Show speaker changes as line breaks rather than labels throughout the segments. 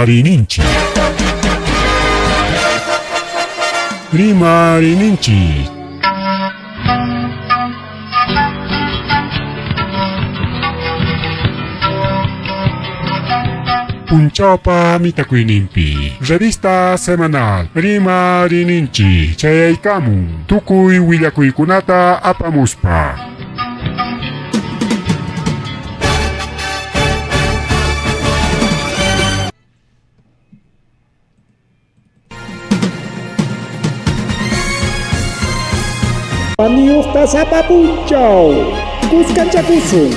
Rimariyninchik. Rimariyninchik. Punchawpa mitakuyninpi revista semanal Rimariyninchik chayaykamun tukuy willakuykunata apamuspa.
Paniyuqta sapa punchaw kuskanchakusun.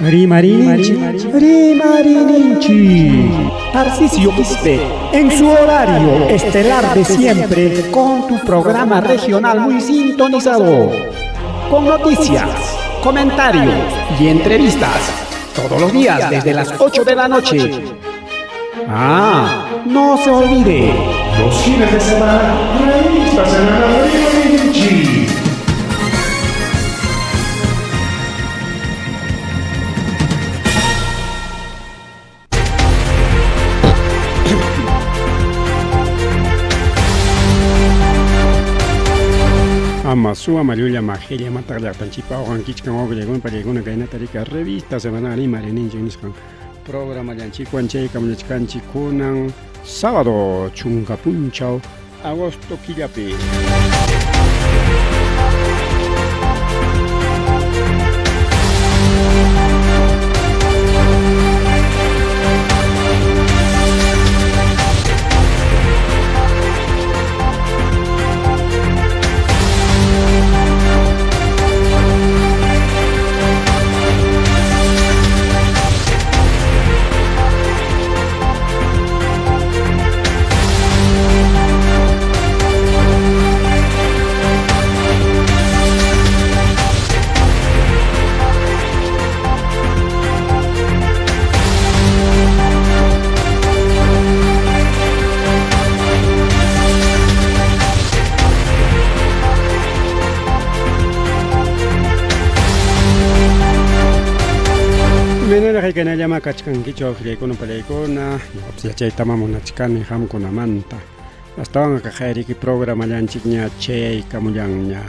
Rimariyninchik, rimariyninchik.
Tarcisio Quispe, en su horario estelar de siempre, con tu programa regional muy sintonizado. Con noticias, comentarios y entrevistas. Todos los días desde las 8 de la noche. Ah, no se olvide.
Los fines de semana, revista semanal Rimariyninchik.
Ama suwa mallulla majilla mataq llaqtanchikpa uqankichkan wawqillaykuna pallaykuna kaynata rika revista semanal Rimariyninchik nisqan programallanchikwan chaykamullachkanchik kunan sábado chunka punchaw agosto killapi. Imaynaraq kanallama kachkankichu wawqillaykuna pallaykuna ñuqapas yachaytama munachkani qamkunamanta astawanqa qayriki programallanchikña chayaykamullanña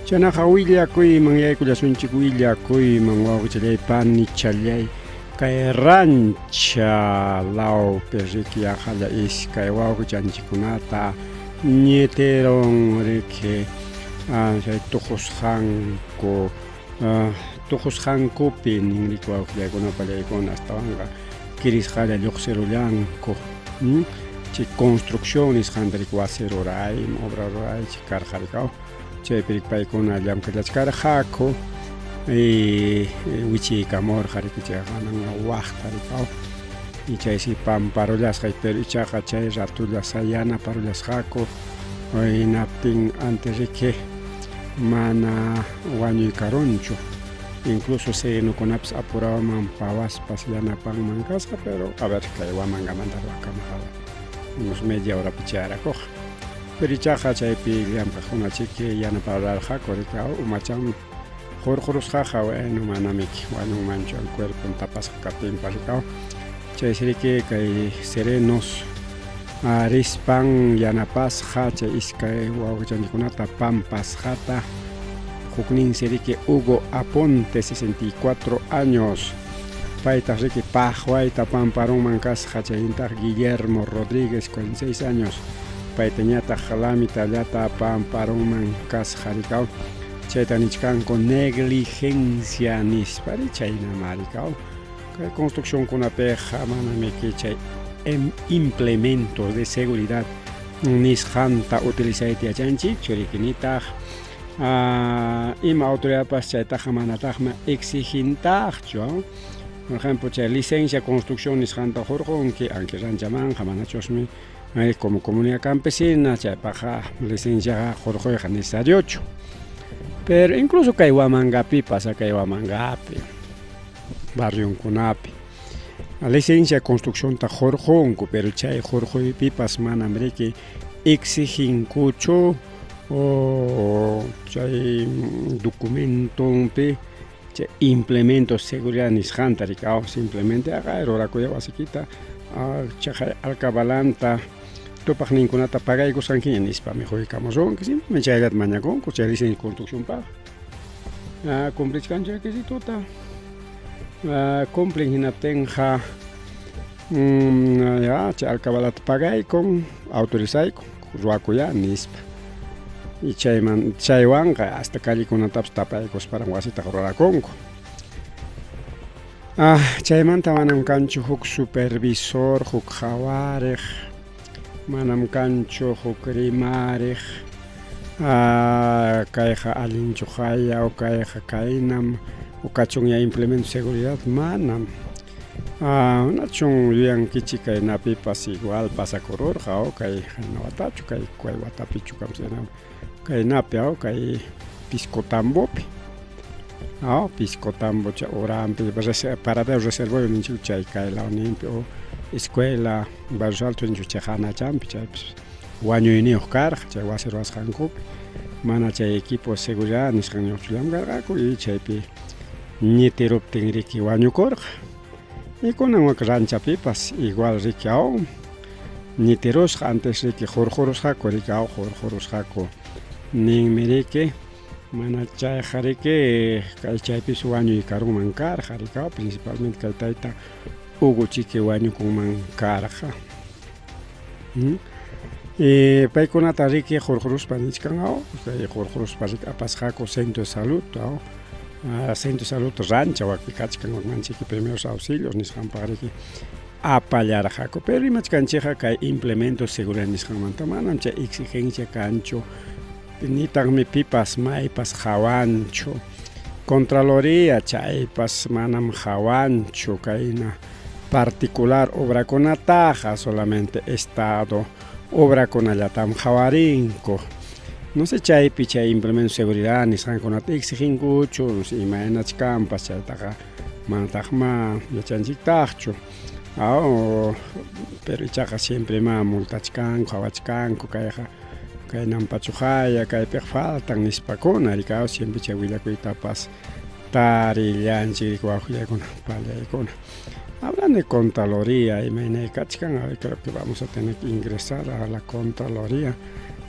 chaynaqa willakuyman yaykullasunchik willakuyman wawqichallay panichallay kay rancha lawpi riki yaqalla iskay wawqichanchikkunata ñitiron riki chay tuqusqanku tuqusqankupi ninriki wawqillaykuna pallaykuna astawanqa kirisqalla lluqsirullanku chay construcción nisqanta riki wasi ruray obra ruray chay karqa rikaw chaypi riki paykuna llamkallachkarqaku y wichiykamurqa riki chayqa waqta rikaw y chaysi pamparullasqa pero ichaqa chay ratulla yanaparullasqaku hinaptin antes riki mana wañuykarunchu incluso serenukunapas apurawaman pawaspas yanapanman kasqa pero a ver kay Huamangamanta ruwakamaqa unos media horapi chayarakuqa pero ichaqa chaypi llamkaqkuna chiki yanapararqaku riki umachan hurqurusqaqa bueno manamiki wañunmanchu cuerpon tapasqa kaptinpas rikaw chaysi riki kay serenos rispan yanapasqa chay iskay wawqichanchikkunata pampasqata hukninsi riki Hugo Aponte 64 años paytaq riki paqwayta pamparunman kasqa chayntaq Guillermo Rodríguez 46 años paytañataq lamitallata pamparunman kasqa rikaw chayta nichkanku negligencia nispa ri chaynama rikaw kay construccionkunapiqa manamiki chay implementos de seguridad nisqanta utilizayta yachanchikchu riki nitaq ima autoridadpas chaytaqa manataqmi exigintaqchu por ejemplo chay licencia construcción nisqanta hurqunki anki ranchamanqa manachusmi como comunidad campesina chaypaqqa licenciaqa hurquyqa necesariochu pero incluso kay Huamangapipas kay Huamangapi barrionkunapi licencia construccionta hurqunku pero chay hurquypipas manam riki exiginkuchu chay documentonpi Chay implementos seguridad nisqanta rikaw simplemente aqay rurakuya wasikita chaqay alcabalanta tupaqninkunata pagaykusqankiña nispami quykamusunki simplemente chayllata mañakunku chay licencia de construccionpaq cumplichkanchu requisitota cumplin hinaptinqa ya chay alcabalata pagaykun autorizayku ruwakuyá nispa y chayman chaywanqa hasta callekunatapas tapaykusparan wasitaqa rurakunku ah chaymanta manam kanchu huk supervisor huk qhawariq manam kanchu huk rimariq ah kayqa allinchu haya o kayqa kaynam o kachunya implemento de seguridad manam ah nachun yuyankichik kaynapipas igual pasakururqa o kay qayna watachu kay kay watapichu kaynapi aw kay Piscotambopi aw Piscotambo chay uranpi paradero reservorio ninchik chay kay lawninpi o escuela Barrios Altos ninchik chay hanachanpi chaypis wañuyniyuq karqa chay wasi ruwasqankupi mana chay equipo de seguridad nisqanyuqchu llamkarqaku y chaypi ñitiruptin riki wañukurqa y kunan wak ranchapipas igual riki aw ñitirusqa antes riki hurqurusqaku riki aw hurqurusqaku ninmi riki mana chayqa riki kay chaypis wañuy karunman karqa riki aw principalmente kay tayta Hugo chiki wañukunman karqa y paykunata riki hurquruspa nichkan aw kay hurquruspa riki apasqaku centro de salud aw centro de salud rancha wakpi kachkan wakmanchiki primeros auxilios nisqanpaq riki apallarqaku pero rimachkanchikqa kay implemento seguridad nisqanmanta manam chay exigencia kanchu nitaqmi pipas maypas qawanchu contraloría chaypas manam qawanchu kayna particular obrakunataqa solamente estado obrakunallatam qawarinku no sé chaypi chay implemento seguridad nisqankunata exiginkuchu no sé imaynach kanpas chaytaqa manataqma yachanchiktaqchu aw pero ichaqa siempre ma multachkanku qawachkanku kayqa kaynampachu haya kaypiqa faltan nispakuna rikaw siempre chay willakuytapas tarillanchik wawqillaykuna pallaykuna hablando de contraloría imaynay kachkan a ver creo que vamos a tener que ingresar a la contraloría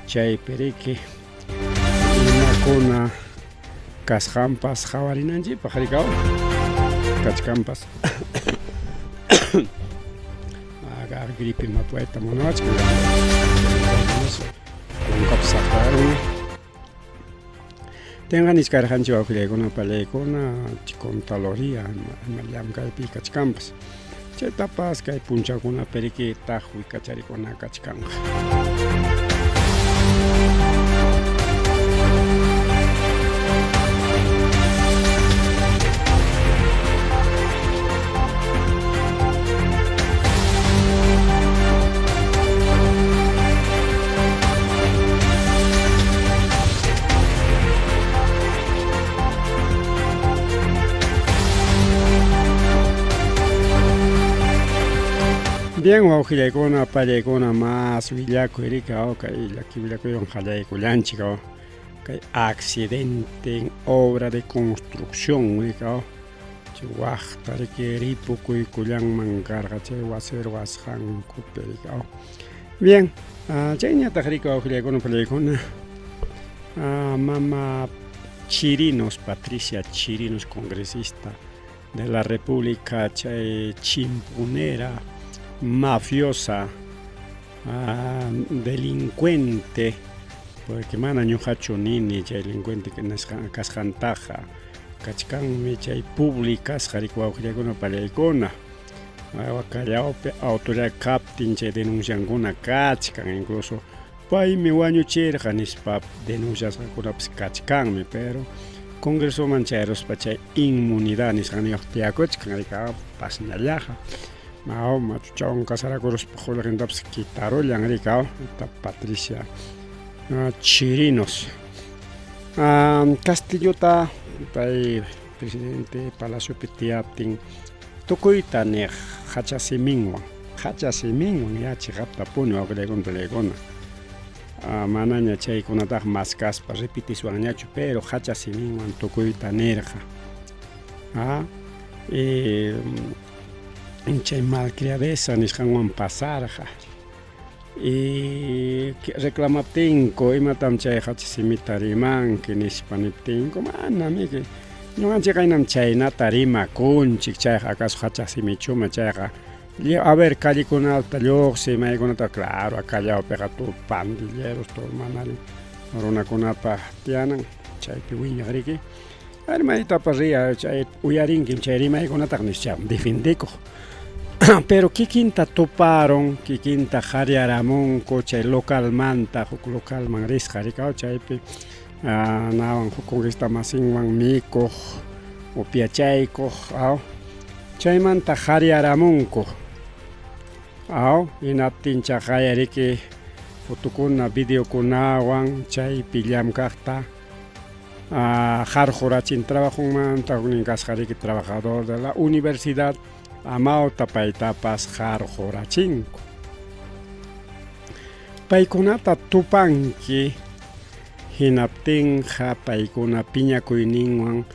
chaypi riki imakuna kasqanpas qhawarinanchikpaq rikaw kachkanpas gripe mapayta munawachkan kunkapas saqrarunmi Tenqa nichkarqanchik wawqillaykuna pallaykuna contraloría ima llamkaypi kachkanpas chaytapas kay punchawkunapi riki taqwi kacharikuna kachkanqa. Bien, wawqillaykuna, pallaykuna, mas willakuy riki kay llaki willakuywan qallaykullanchik kay accidente en obra de construcción riki chay waqta riki ripukuykullanman karqa chay wasi ruwasqankupi riki bien chayñataq riki wawqillaykuna pallaykuna mama Chirinos Patricia Chirinos congresista de la República chay chimpunera mafiosa delincuente porque mana ñuqachu nini chay delincuente kasqantaqa kachkanmi chay publicasqa riki wawqillaykuna pallaykuna Callawpi autoridad kaptin chay denunciankuna kachkan incluso paymi wañuchirqa nispa denunciasqakunapas kachkanmi pero congresoman chayruspa chay inmunidad nisqanniyuq tiyakuchkan rika pasñallaqa maw machuchawan casarakuruspa qullqintapas quitarullan rika Patricia Chirinos Castillota pay presidente palaciopi tiyaptin tukuyta niq hacha siminwan hacha siminwan ya chiqaptapuni wawqillaykuna palaykuna manaña chaykunataqa maskaspa repetiswanñachu pero hacha siminwan tukuyta nirqa. Ah, y chay malcriadeza nisqanwan pasarqa. Y reclamaptinku imatam chay hacha simita rimanki nispa niptinku mana miki ñuqanchik qaynam chaynata rimakunchik chayqa acaso hacha simichuma chayqa a ver callekunata lluqsi maykunata claro Callaopiqa todo pandilleros todo mana allin runakunapa tiyanan chaypi wiñaq riki Maytapas riya chay uyarinkim chay rimaykunataqa nischa defendekuq pero kikinta tuparun kikinta qharyaramunku chay localmanta huk localman risqa rikaw chaypi nawan huk congresta masinwan mikuq upiachaykuq aw chaymanta qharyaramunku aw hinaptincha qayariki fotokuna videokunawan chaypi llamkaqta Qarqurachin trabajonmanta huknin kasqa riki trabajador de la universidad amawta paytapas qarqurachinku. Paykunata tupanki hinaptinqa paykuna piñakuyninwan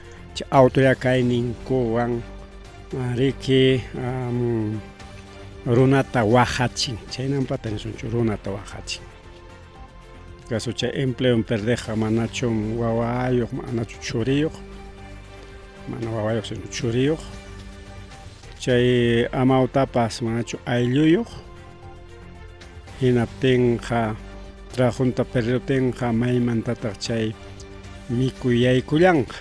autoridad kayninkuwan riki runata waqachin chaynampata nisunchu runata waqachin. Caso chay empleon perdeqqa manachum wawayuq, manachu churiyuq, mana wawayuq sino churiyuq. Chay amawtapas manachu aylluyuq. Hinaptinqa trabajonta perderuptinqa maymantataq chay mikuy yaykullanqa.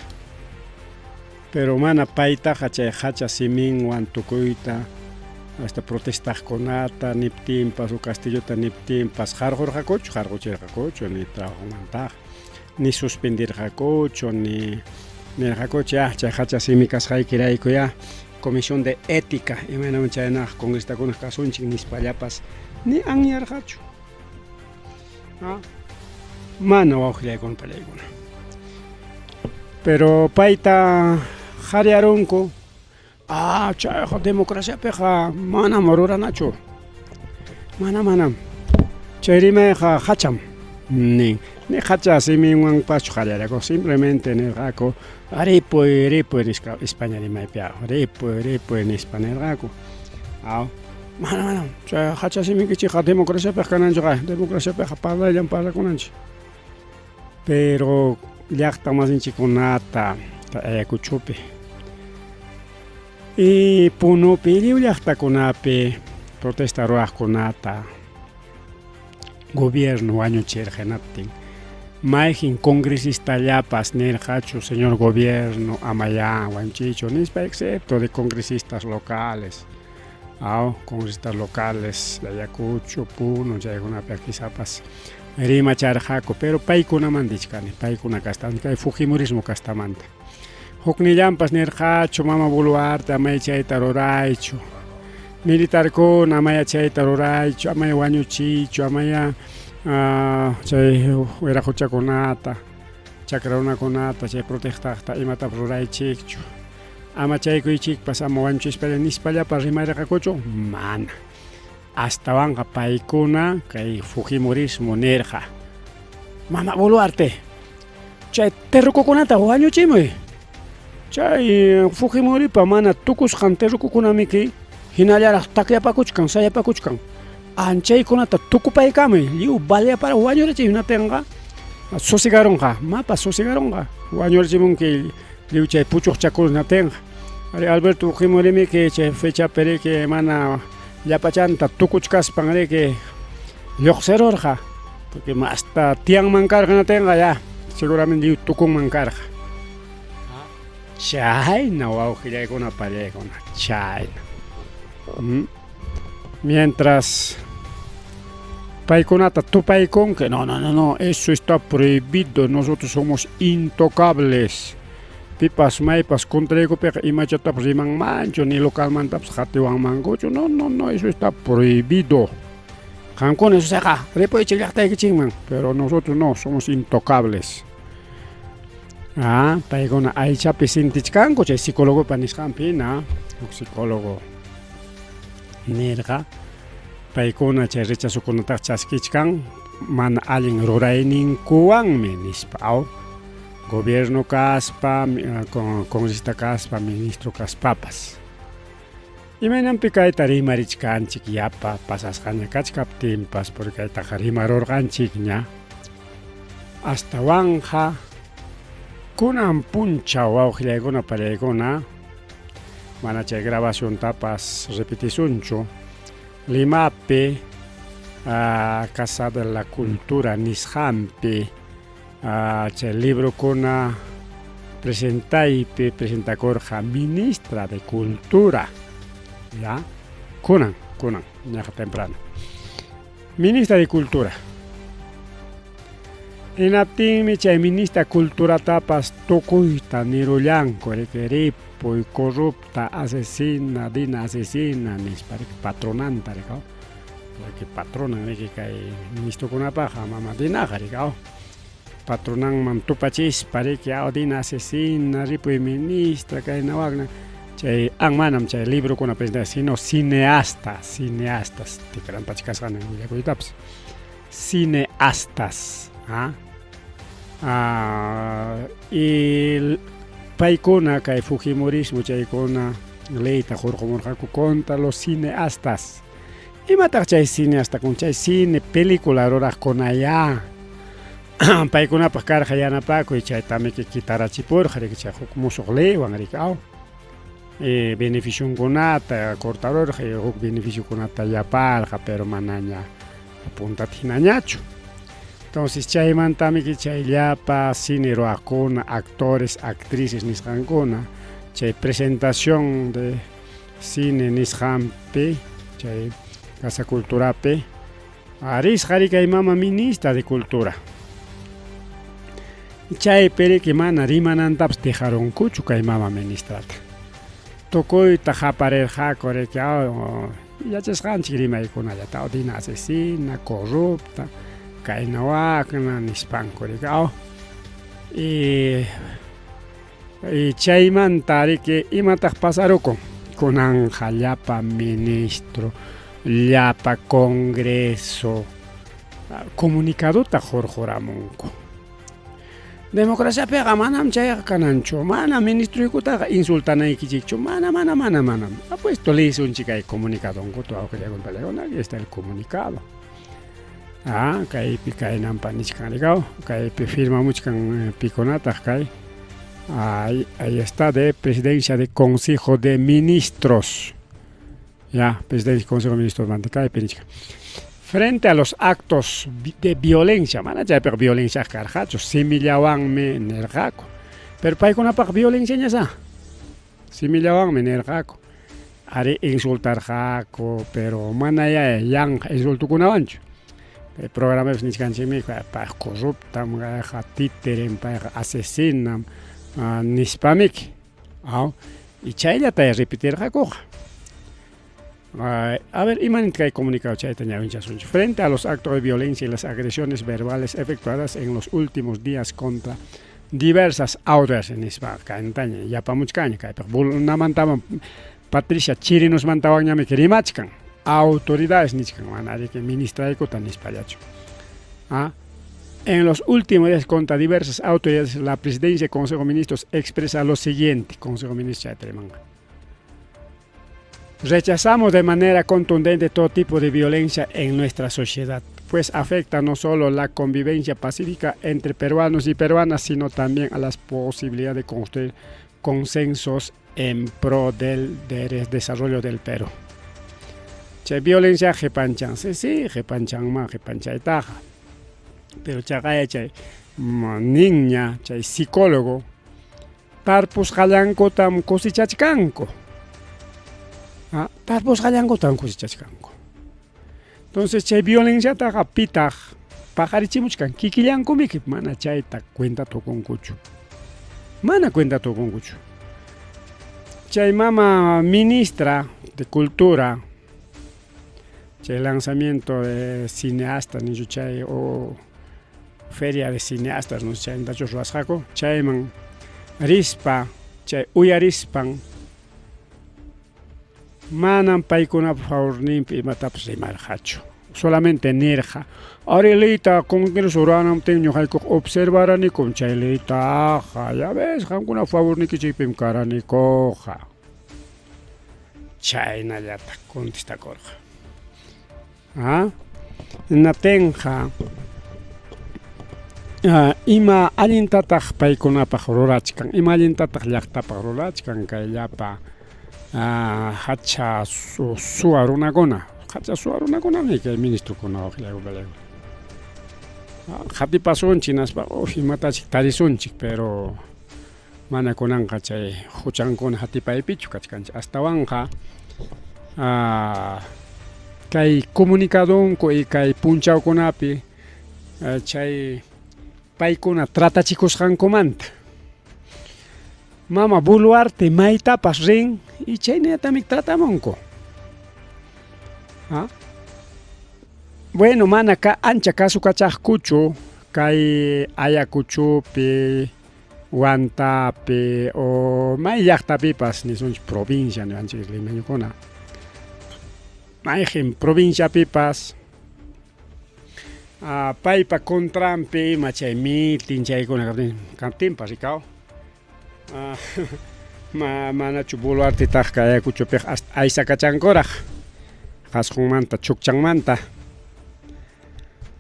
Pero mana paytaqa chay hacha siminwan tukuyta hasta protestaqkunata niptinpas o Castillota niptinpas qarqurqakuchu, qarquchirqakuchu ni trabajomantaqa, ni suspendirqakuchu, ni nirqakuchu ya chay hacha simi kasqaykirayku ya comisión de ética imaynam chaynaqa congresistakuna kasunchik nispallapas ni anyarqachu. Mana wawqillaykuna pallaykuna. Pero payta qhariyarunku, ah, chayqa democraciapiqa manam ruranachu. Mana manam. Chay rimayqa hacham nin. Ni hacha siminwanpaschu qhariyarqaku, simplemente nirqaku ripuy ripuy nispa España rimaypi ripuy ripuy nispa nirqaku. Aw. Mana, mana. Chay hacha simiykichikqa democraciapaq kananchikqa, democraciapaqqa parlayllam parlakunanchik. Pero llaqta masinchikkunata Ayacuchopi y Punopi lliw llaqtakunapi protesta ruwaqkunata gobierno wañuchirqa hinaptin mayqin congresistallapas nirqachu señor gobierno amayá wañuchiychu nispa excepto de congresistas locales Aw, congresistas locales de Ayacucho, Puno, chaykunapi quizapas rimacharqaku, pero paykunamanta ichkani, paykuna kastamanta, kay fujimorismo kastamanta. Huknillanpas nirqachu, mama Boluarte, amaya chayta ruraychu, militarkuna, amaya chayta ruraychu, amaya wañuchiychu, amaya chay wiraquchakunata, chakra runakunata, chay protestaqta imatapas ruraychikchu. Ama chaykuychikpas, ama wañuchispalla nispallapas rimarirqakuchu? Mana. Astawanqa paykuna kay fujimorismo nirqa, Mama Boluarte, chay terrukukunata wañuchimuy. Chay Fujimoripa mana tukusqan terrukukunamiki hinallaraq takyapakuchkan, sayapakuchkan. Anchaykunata tukupaykamuy, lliw baleapara wañurachiy hinaptinqa sosigarunqa, mapas sosigarunqa. Wañurachimunki Lliw chay puchuq chakurnatinqa. Ari Alberto Fujimorimiki chay fechapi riki mana llapachanta tukuchkaspan riki lluqsirurqa. Porque hasta tiyanman karqa natinqa ya seguramente lliw tukunman karqa. Chayna wawqillaykuna pallaykuna, chayna. Mientras paykunata tupaykunki, no, no, no, no, eso está prohibido, nosotros somos intocables. Pipas maypas contraykupiqa imachatapas rimanmanchu, ni localmantapas qatiwanmankuchu, no, no, no, eso está prohibido. Qamkuna eso seqa, ripuychik llaqtaykichikman, pero nosotros no, somos intocables. Ah, paykuna aychapi sintichkanku chay psicólogopa nisqanpi hina, huk psicólogo nirqa paykuna chay rechazokunataqa chaskichkan mana allin rurayninkuwanmi nispa aw. Gobierno kaspa, congresista kaspa, ministro kaspapas. Imaynanpi kayta rimarichkanchik yapa pasasqaña kachkaptinpas, porque kaytaqa rimarurqanchikña. Astawanqa kunan punchaw wawqillaykuna pariaykuna mana chay grabaciontapas repetisunchu Limapi Casa de la Cultura nisqanpi chay librokuna presentaypi presentakurqa ministra de Cultura ya kunan kunan ñaqa temprano ministra de Cultura hinaptinmi chay ministra culturatapas tukuyta nirullanku riki ripuy corrupta asesina dina asesina nispa riki patronanta riki porque patronan riki kay ministrokunapaqqa mama dinaqa riki patronanman tupachispa riki dina asesina ripuy ministra kayna wakna chay an manam chay librokuna presentar sino cineasta cineastas tikranpachkasqani willakuytapas cineastas ¿ah? Y paykuna kay fujimorismo chaykuna leyta hurqumurqaku contra los cineastas. Imataq chay cineastakuna? Chay cine película ruraqkunayá paykunapaq karqa yanapakuy chaytamiki kitarachipurqa riki chay huk musuq leywan riki aw beneficionkunata cortarurqa y huk beneficiokunata yaparqa pero manaña puntata hinañachu. Entonces chaymantamiki chay llapa cine ruwaqkuna, actores, actrices nisqankuna, chay presentación de cine nisqanpi, chay Casa Culturapi, risqa riki kay mama ministra de Cultura. Chaypi riki mana rimanantapas dejarunkuchu kay mama ministrata. Tukuyta qaparirqaku riki yachasqanchik rimaykunallata dina asesina, corrupta, kayna wakna nispanku riki y chaymanta riki imataq pasarukun kunanqa llapa ministro, llapa congreso comunicadota hurquramunku. Democraciapiqa manam chayqa kananchu, mana ministroykutaqa insultanaykichikchu, mana, mana, mana, manam. Apuesto leesunchik kay comunicadonkuta wawqillaykuna pariaykuna, aquí está el comunicado. Kaypi kaynanpa nichkan rikaw, kaypi firmamuchkan pikunataq kay. Ahí, ahí está de presidencia de Consejo de Ministros. Ya, presidencia del Consejo de Ministros manta kaypi nichkan. Frente a los actos de violencia, mana chaypiqa violencia karqachu, simillawanmi nirqaku. Pero paykunapaq violencia ñasa. Simillawanmi nirqaku. Ari insultarqaku, pero mana ya yanqa insultukunawanchu. Kay programapipas nichkanchikmi payqa corruptam, payqa títerem, payqa asesinam nispamiki. Aw, y chayllata repetirqakuqa. A ver, imanintaq kay comunicado chayta ñawinchasunchik. Frente a los actos de violencia y las agresiones verbales efectuadas en los últimos días contra diversas autoridades nispa kaynataña yapamuchkanña kaypiqa namantawan Patricia Chirinosmantawanñamiki rimachkan autoridades nichkan mana riki ministraykuta nispallachu. En los últimos días contra diversas autoridades, la presidencia del Consejo de Ministros expresa lo siguiente. Consejo de Ministros chayta rimanqa. Rechazamos de manera contundente todo tipo de violencia en nuestra sociedad, pues afecta no solo la convivencia pacífica entre peruanos y peruanas, sino también a las posibilidades de construir consensos en pro del desarrollo del Perú. Chay violencia qipanchan, sí, sí, qipanchanman qipanchaytaqa. Pero chaqaya chay niña, chay psicólogo, tarpusqallankutam cosechachkanku. Tarpusqallankutam cosechachkanku. Entonces chay violenciataqa pitaq paqarichimuchkan kikillankumiki mana chayta cuenta tukunkuchu. Mana cuenta tukunkuchu. Chay mama ministra de Cultura, chay lanzamiento de cineastas nichu chay o feria de cineastas no chaymantachu ruwasqaku, chayman rispa, chay uyarispan manam paykunapa favorninpi imatapas rimarqachu. Solamente nirqa, Ari leyta Congreso ruranaptin ñuqaykuqa observaranikum chay leytaqa, ya ves, qamkuna favornikichikpim karanikuqa. Chaynallataq contestakurqa. Ah, hinaptinqa ima allintataq paykunapaq rurachkan, ima allintataq llaqtapaq rurachkan kay llapa hacha suwa runakuna, hacha suwa runakunami kay ministrokuna qatipasunchik hinaspa imatachik tarisunchik pero mana kunanqa chay huchankuna hatipaypichu kachkanchik astawanqa kay comunicadonku y kay punchawkunapi chay paykuna tratachikusqankumanta mama Boluarte maytapas rin y chaynallatami tratamunku bueno mana ancha kasukachaqkuchu kay Ayacuchopi Huantapi o may llaqtapipas nisunchik provincia niwanchik limeñukuna mayqin provinciapipas paypa contranpi ima chay mitin chaykuna kaptin kaptinpas rikaw manachu Boluartetaqa Ayacuchopiqa hasta aysakachankuraq qasqunmanta chukchanmanta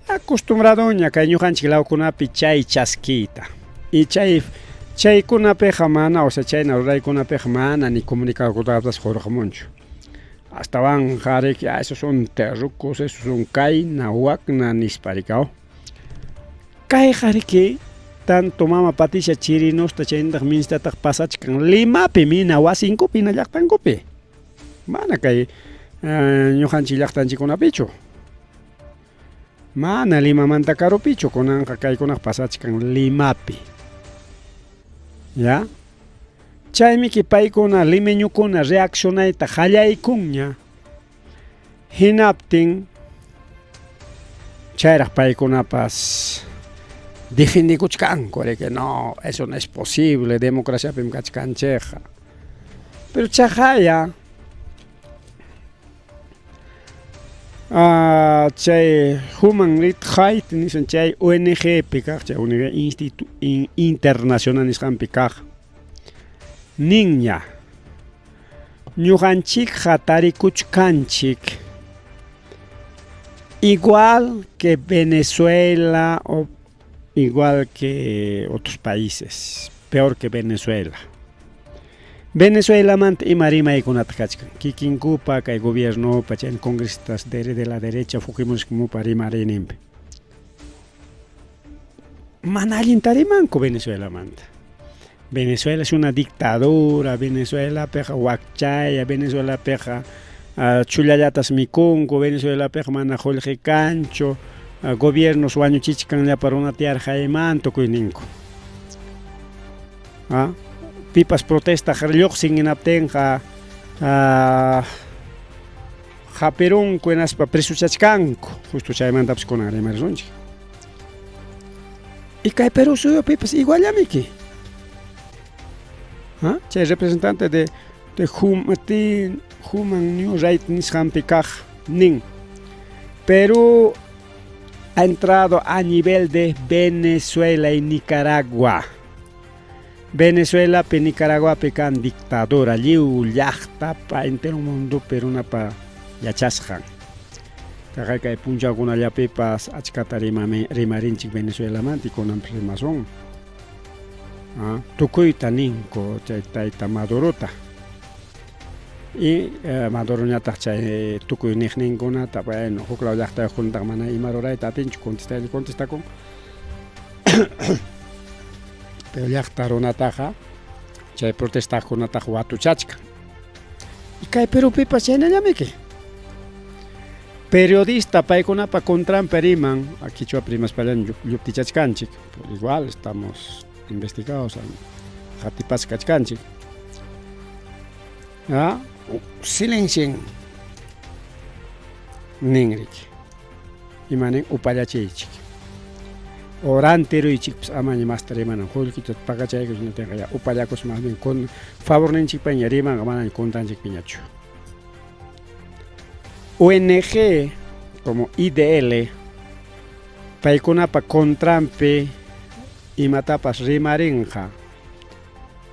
Acostumbradoña kay ñuqanchik lawkunapi chay chaskiyta. Y chay chaykunapiqa mana, o sea, chayna ruraykunapiqa mana ni comunicadokutapas hurqamunchu. Astawanqa riki, ah, esos son terrucos, esos son kayna, wakna nispa rikaw. Kayqa riki tanto mama Patricia Chirinosta chaynataq ministrataq pasachkan Limapi mina wasinkupi, hina llaqtankupi. Mana kay ñuqanchik llaqtanchikkunapichu. Mana Limamanta karupichu kunanqa kaykunaq pasachkan Limapi. Ya? Chaymiki paykuna limeñukuna reaccionayta qallaykunña. Hinaptin chayraq paykunapas defendikuchkanku riki no, eso no es posible, democraciapim kachkanchikqa. Pero chaqaya Chay Human Rights nisqan chay ONG pi kaq chay ONG institu internacional nisqanpi kaq ninña ñuqanchikqa tarikuchkanchik igual que Venezuela o igual que otros países, peor que Venezuela. Venezuelamanta ima rimaykunataq kachkan? Kikinkupa kay gobiernopa chay congresistas de, de la derecha Fujimorismopa rimariyninpi. Mana allinta rimanku Venezuelamanta. Venezuela es una dictadura, Venezuelapiqa wakchaya, Venezuelapiqa chullallatas mikunku, Venezuelapiqa mana qullqi kanchu, gobiernos wañuchichkan llapa runata yarqayman tukuy ninku. Pipas protestaq lluqsin hinaptinqa hapirunku hinaspa presochachkanku, justo chaymantapas kunan rimarisunchik. Y kay Perú suyupipas iguallamiki. ¿Ah? Chay representante de, de hum, Human New Right nisqanpi kaq nin. Perú ha entrado a nivel de Venezuela y Nicaragua. Venezuelapi, Nicaraguapi kan dictadura lliw llaqtapa entero mundopi runapa yachasqan. Kaqay kay punchawkunallapipas achkata rimami, rimarinchik Venezuelamanta y kunanpas rimasun. Ah, tukuyta ninku chay tayta Madurota. Y eh, Maduroñataq chay tukuy niqninkunata, bueno, huklaw llaqtayuqkunataqa mana ima rurayta atinchu, contestaylla contestakun. Pero llaqta runataqa chay protestaqkunataqa watuchachkan. Y kay Perupipas chaynallamiki. Periodista paykunapa contranpi riman, quichuapi rimaspallan lluptichachkanchik, pero igual estamos investigados, qatipasqa kachkanchik. Ah, silencien ninriki. Ima nin upallachiychik. O rantiruychikpas amaña masta rimanan qullqita pagachaykuch niptinqa ya upallakus más bien con favorninchikpaña rimanqa manaña contranchikpiñachu. ONG como IDL paykunapa contranpi imatapas rimarinqa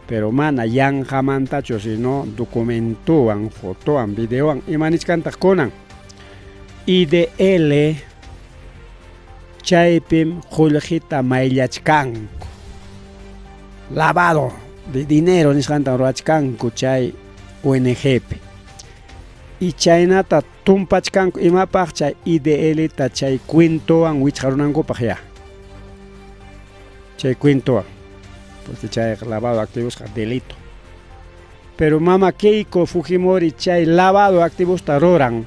pero mana yanqamantachu sino documentowan fotowan videowan ima nichkantaq kunan IDL chaypim qullqita mayllachkanku lavado de dinero nisqantan ruwachkanku chay ONGpi y chaynata tumpachkanku imapaq chay IDL-ta chay cuentowan wichqarunankupaq ya chay cuentowan porque chayqa lavado activosqa delito pero mama Keiko Fujimori chay lavado activosta ruran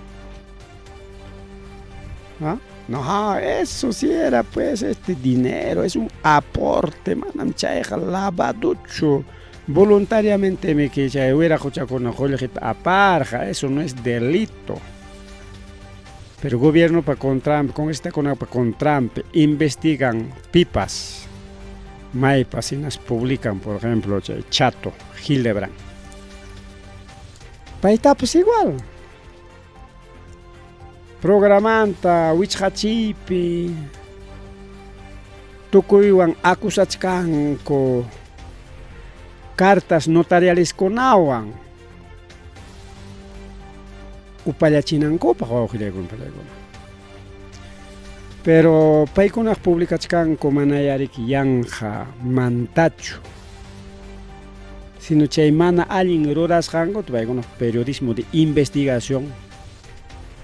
¿Ah? No, eso sí era pues este dinero, es un aporte, manam chayqa lavadochu. Voluntariamente me que chay wiraqochakuna qullqita aparqa, eso no es delito. Pero gobierno pa contranpi, congresista-kunapa contranpi investigan pipas, maypas hinas publican, por ejemplo, chay Chato, Hildebrand. Paytapas igual. Programanta wichqachiypi tukuywan acusachkanku cartas notarialeskunawan upallachinankupaq wawqillaykuna pallaykuna. Pero paykunaq publicachkanku manayariki yanqa mantachu, sino chay mana allin rurasqankuta paykunaq periodismo de investigación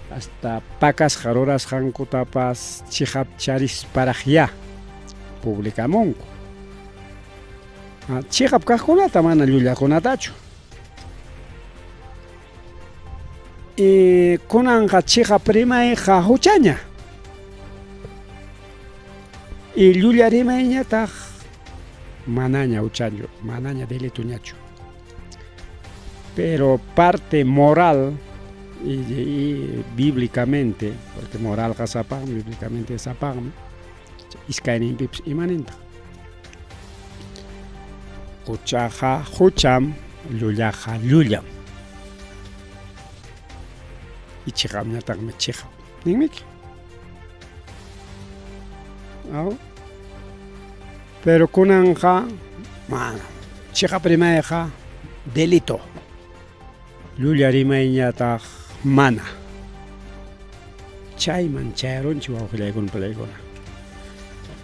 hasta pakasqa rurasqankutapas chiqapcharisparaqyá publicamunku. Chiqap kaqkunata mana llullakunatachu. Y kunanqa chiqap rimayqa huchaña. Y llulla rimayñataq manaña huchañu, manaña delitoñachu. Pero parte moral y bíblicamente, porque moralqa sapaqmi, bíblicamente sapaqmi, iskayninpipas imanintaq. Huchaqa hucham, llullaqa llullam. Y chiqapñataqmi chiqap. Ninmiki. Aw. Pero kunanqa mana chiqap rimayqa delito. Llulla rimayñataq mana. Chayman chayarunchik wawqillaykuna palaykuna.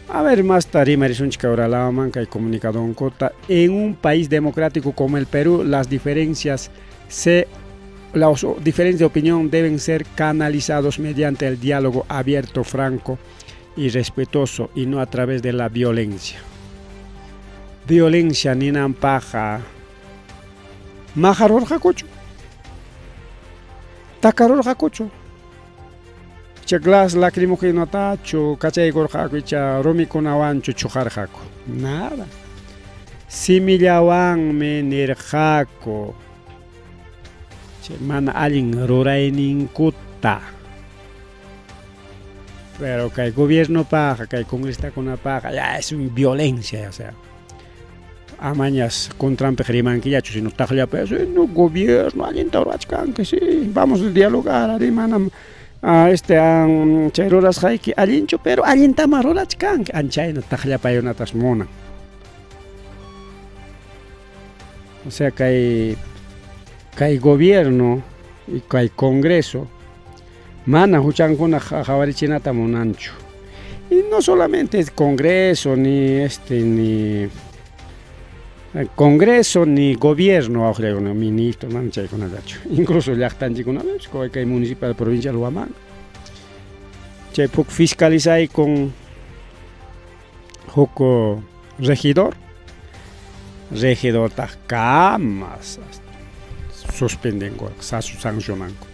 A ver, masta rimarisunchik kay kay comunicadonkuta. En un país democrático como el Perú, las diferencias se las diferencias de opinión deben ser canalizados mediante el diálogo abierto, franco y respetuoso y no a través de la violencia. Violencia ninanpaqqa maqarurqakuchu, takarurqakuchu. Icha gas lacrimógenotachu kachaykurqaku icha rumikunawanchu chuqarqaku. Nada. Simillawanmi nirqaku chay mana allin rurayninkuta. Pero kay gobiernopaqqa, kay congresistakunapaqqa ya es un violencia, o sea. Amañas contranpiq rimankillachu, sino taqllapi, no gobierno allinta ruwachkanki, sí, vamos a dialogar, ari manam este chay rurasqayki allinchu, pero allintama rurachkanki, anchayna taqllapayunatas munan. O sea, kay kay gobierno y kay congreso mana huchankuna qawarichinata munanchu. Y no solamente el congreso, ni este, ni congreso, ni gobierno, ministro, mana chaykunatachu. Incluso llaqtanchikkunapipas, kay municipal provincial Huamanga. Chay huk fiscalizaykun huk regidor, regidortaq kamas suspendenku, sancionanku.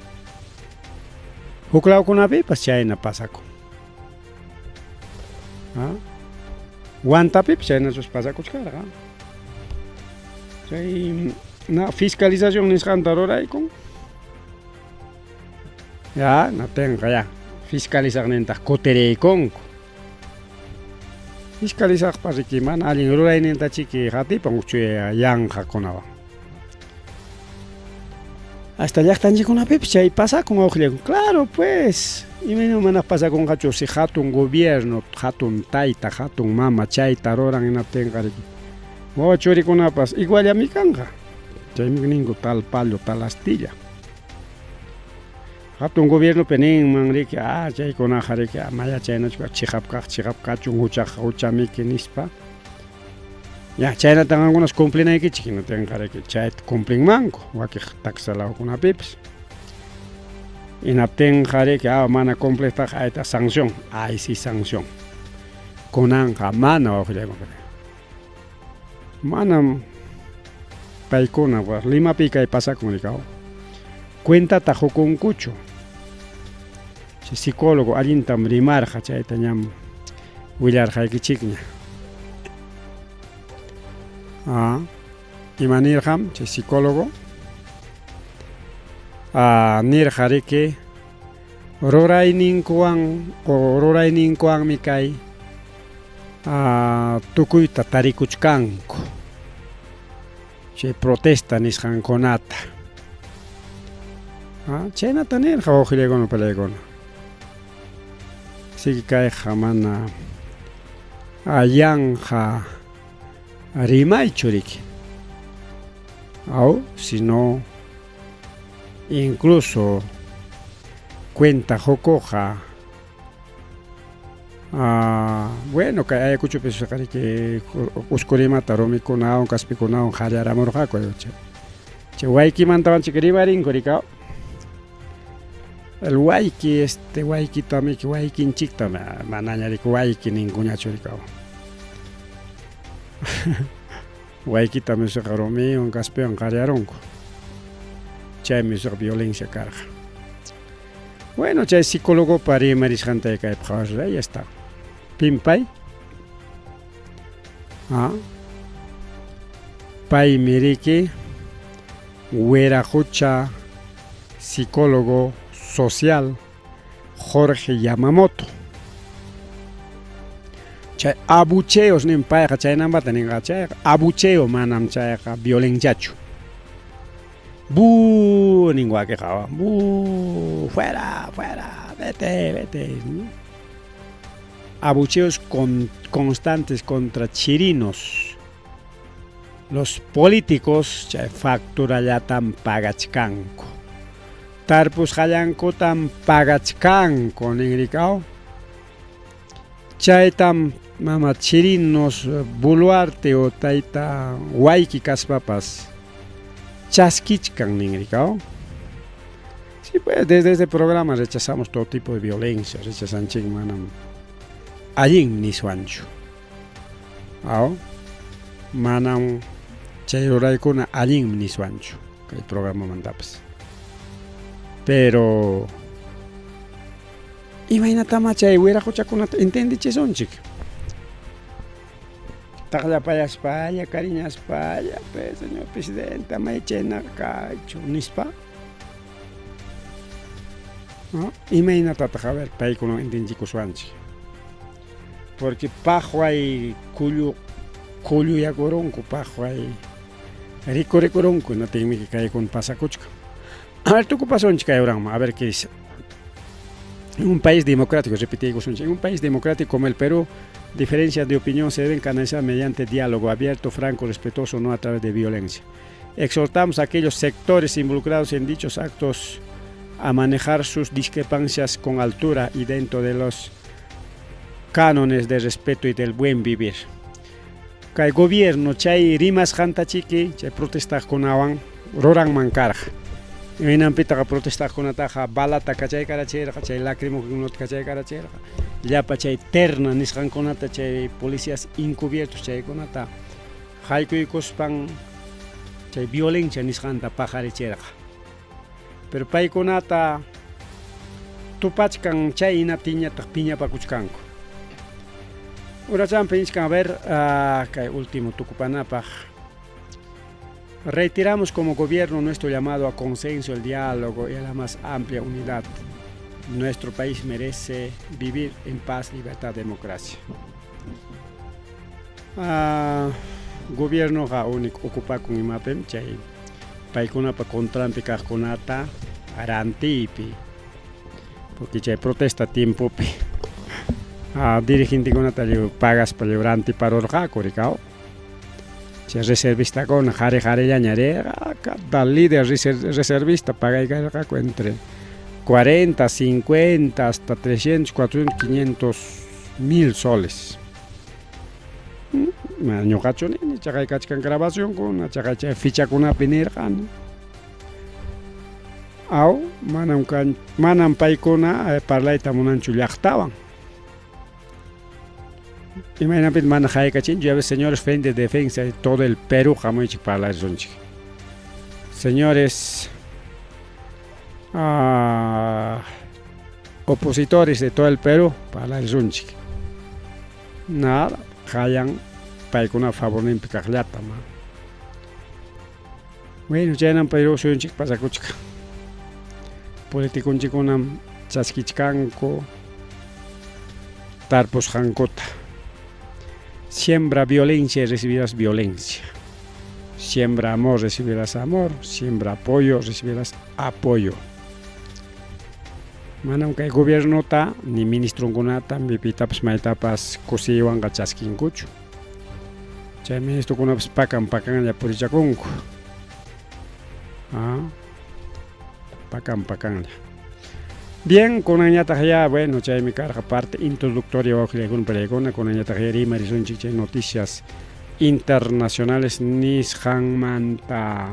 Huk lawkunapipas chayna pasakun. ¿Ah? Huantapipas chaynachu pasakuchkarqa. Chay na fiscalización nisqanta ruraykun. Ya, natinqa ya. Fiscalizaqnintaq kutiriykunku. Fiscalizaqpa riki mana allin rurayninta chiki qatipan uchuya yanqakunawan. Hasta llaqtanchikkunapipis chay pasakun wawqillayku. Claro pues, imaynam mana pasakunqachu si hatun gobierno, hatun tayta, hatun mama chayta ruran hinaptinqa riki. Wawa churikunapas iguallami kanqa. Chaymi ninku tal palo, tal astilla. Hatun gobiernopi ninman riki, ah chaykunaqa riki, amaya chaynachu chiqap kaq chiqap kachun, huchaqa huchamiki nispa. Ya, chaynatan qamkunas cumplinaykichik hinaptinqa riki chayta cumplinmanku wakiq taksa lawkunapipis. Hinaptinqa riki ah mana cumpliqtaqa ayta sanción, ay sí sanción. Kunanqa mana wawqillaykunaqa. Manam paykuna Limapi kay pasakun rikaw. Cuentata qukunkuchu. Chay psicólogo allintam rimarqa chayta ñam willarqaykichikña. Ah, ima nirqam chay psicólogo? Ah, nirqa riki rurayninkuwan o rurayninkuwanmi kay ah, tukuyta tarikuchkanku chay protesta nisqankunata. Ah, chaynata nirqa wawqillaykuna palaykuna. Así que kayqa mana ayanqa rimaychu riki. Aw, sino incluso cuenta qukuqqa ah, bueno kay Ayacuchopis riki Uskurimata rumikunawan kaspikunawan qallaramurqaku chay waykimantawanchik rimarinku rikaw. El wayki este waykitamiki waykinchikta manaña riki wayki ninkuñachu rikaw. Waykita misuqa rumiwan kaspiwan qaryarunku. Chaymi misuqa violencia karqa. Bueno, chay psicólogopa rimarisqanta kaypi qhawasun, ahí está. Pim pay? Ah. Paymi riki Wiraqucha psicólogo social Jorge Yamamoto. Chay abucheos nin payqa chaynambata ninqa chayqa abucheo manam chayqa violenciachu. Bu nin wakiqa bu fuera fuera vete vete. Abucheos con, constantes contra chirinos. Los políticos chay facturallatam pagachkanku. Tarpusqallankutam pagachkanku ninrikaw. Chaytam mama Chirinos Boluarte o tayta Wayki kaspapas chaskichkan ninrikaw. Sí, pues desde este programa rechazamos todo tipo de violencia, rechazanchik manam allin niswanchu. Aw, manam chay ruraykuna allinmi niswanchu kay programamantapas. Pero imaynatamá chay wiraquchakunata entendichisunchik? Taqllapayaspalla, cariñaspalla, pues, señor presidente, amay chaynaqa kaychu, nispa. ¿No? Imaynatataq, a ver, paykunawan entendichikuswanchik? Porque paqway kullu kulluyakurunku, paqway rikurikurunku, hinaptinmi kaykuna pasakuchkan. A ver, tukupasunchik kay uranman, a ver qué dice. En un país democrático, repitiykusunchik, en un país democrático como el Perú, diferencias de opinión se deben canalizar mediante diálogo abierto, franco, respetuoso, no a través de violencia. Exhortamos a aquellos sectores involucrados en dichos actos a manejar sus discrepancias con altura y dentro de los cánones de respeto y del buen vivir. Kay gobierno chay rimasqantachiki chay protestaqkunawan ruranman karqa. Imaynanpitaqa protestaqkunataqa balata kachaykarachirqa, chay lacrimógenota kachaykarachirqa, llapa chay terna nisqankunata chay policías encubiertos chaykunata haykuykuspan chay violencia nisqanta paqarichirqa. Pero paykunata tupachkan chay hinaptinñataq piñapakuchkanku. Urachanpi nichkan, a ver, kay último tukupanapaq. Reiteramos como gobierno nuestro llamado a consenso, el diálogo y a la más amplia unidad. Nuestro país merece vivir en paz, libertad, democracia. Gobiernoqa único ocupakun imapim chay Paykunapa contranpi kaqkunata rantiypi. Porque chay protesta tiempopi dirigentekunata lliw pagaspa lliw rantiparurqaku rikaw. Chay reservistakuna qari qarillaña rirqa, cada líder reservista pagaykarqaku entre 40, 50 hasta 300, 400, 500 mil soles. Mana ñuqachu nini, chaqay kachkan grabacionkuna, chaqay chay fichakunapi nirqani. Aw, manam kan, manam paykuna parlayta munanchu llaqtawan. Imaynapitaq mana haykachinchu, ya ves, señores Frente de Defensa de todo el Perú hamuychik parlarisunchik. Señores opositores de todo el Perú parlarisunchik. Nada, qayan paykuna favorninpi kaqllata ma. Bueno, chaynam Perú suyunchik pasakuchkan. Politikunchikkunam chaskichkanku tarpusqankuta. Siembra violencia y recibirás violencia. Siembra amor, recibirás amor. Siembra apoyo, recibirás apoyo. Manam kay gobiernota ni ministronkunata ni pitapas maytapas kusiywanqa chaskinkuchu. Chay ministrokunapas pakan pakanlla purichakunku. Ah, pakan pakanlla. Bien, kunanñataq ya, bueno, chaymi karqa parte introductoria wawqillaykuna parillaykuna, kunanñataq ya rimarisunchik chay noticias internacionales nisqanmanta.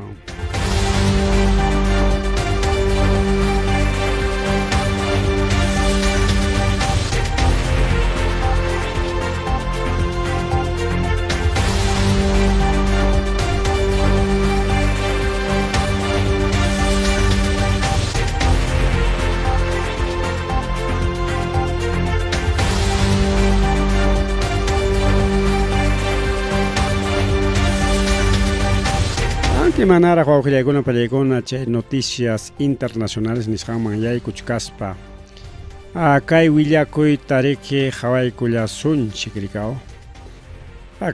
Aunque manaraq wawqillaykuna parillaykuna chay noticias internacionales nisqanman yaykuchkaspa kay willakuyta riki qhawaykullasunchik rikaw.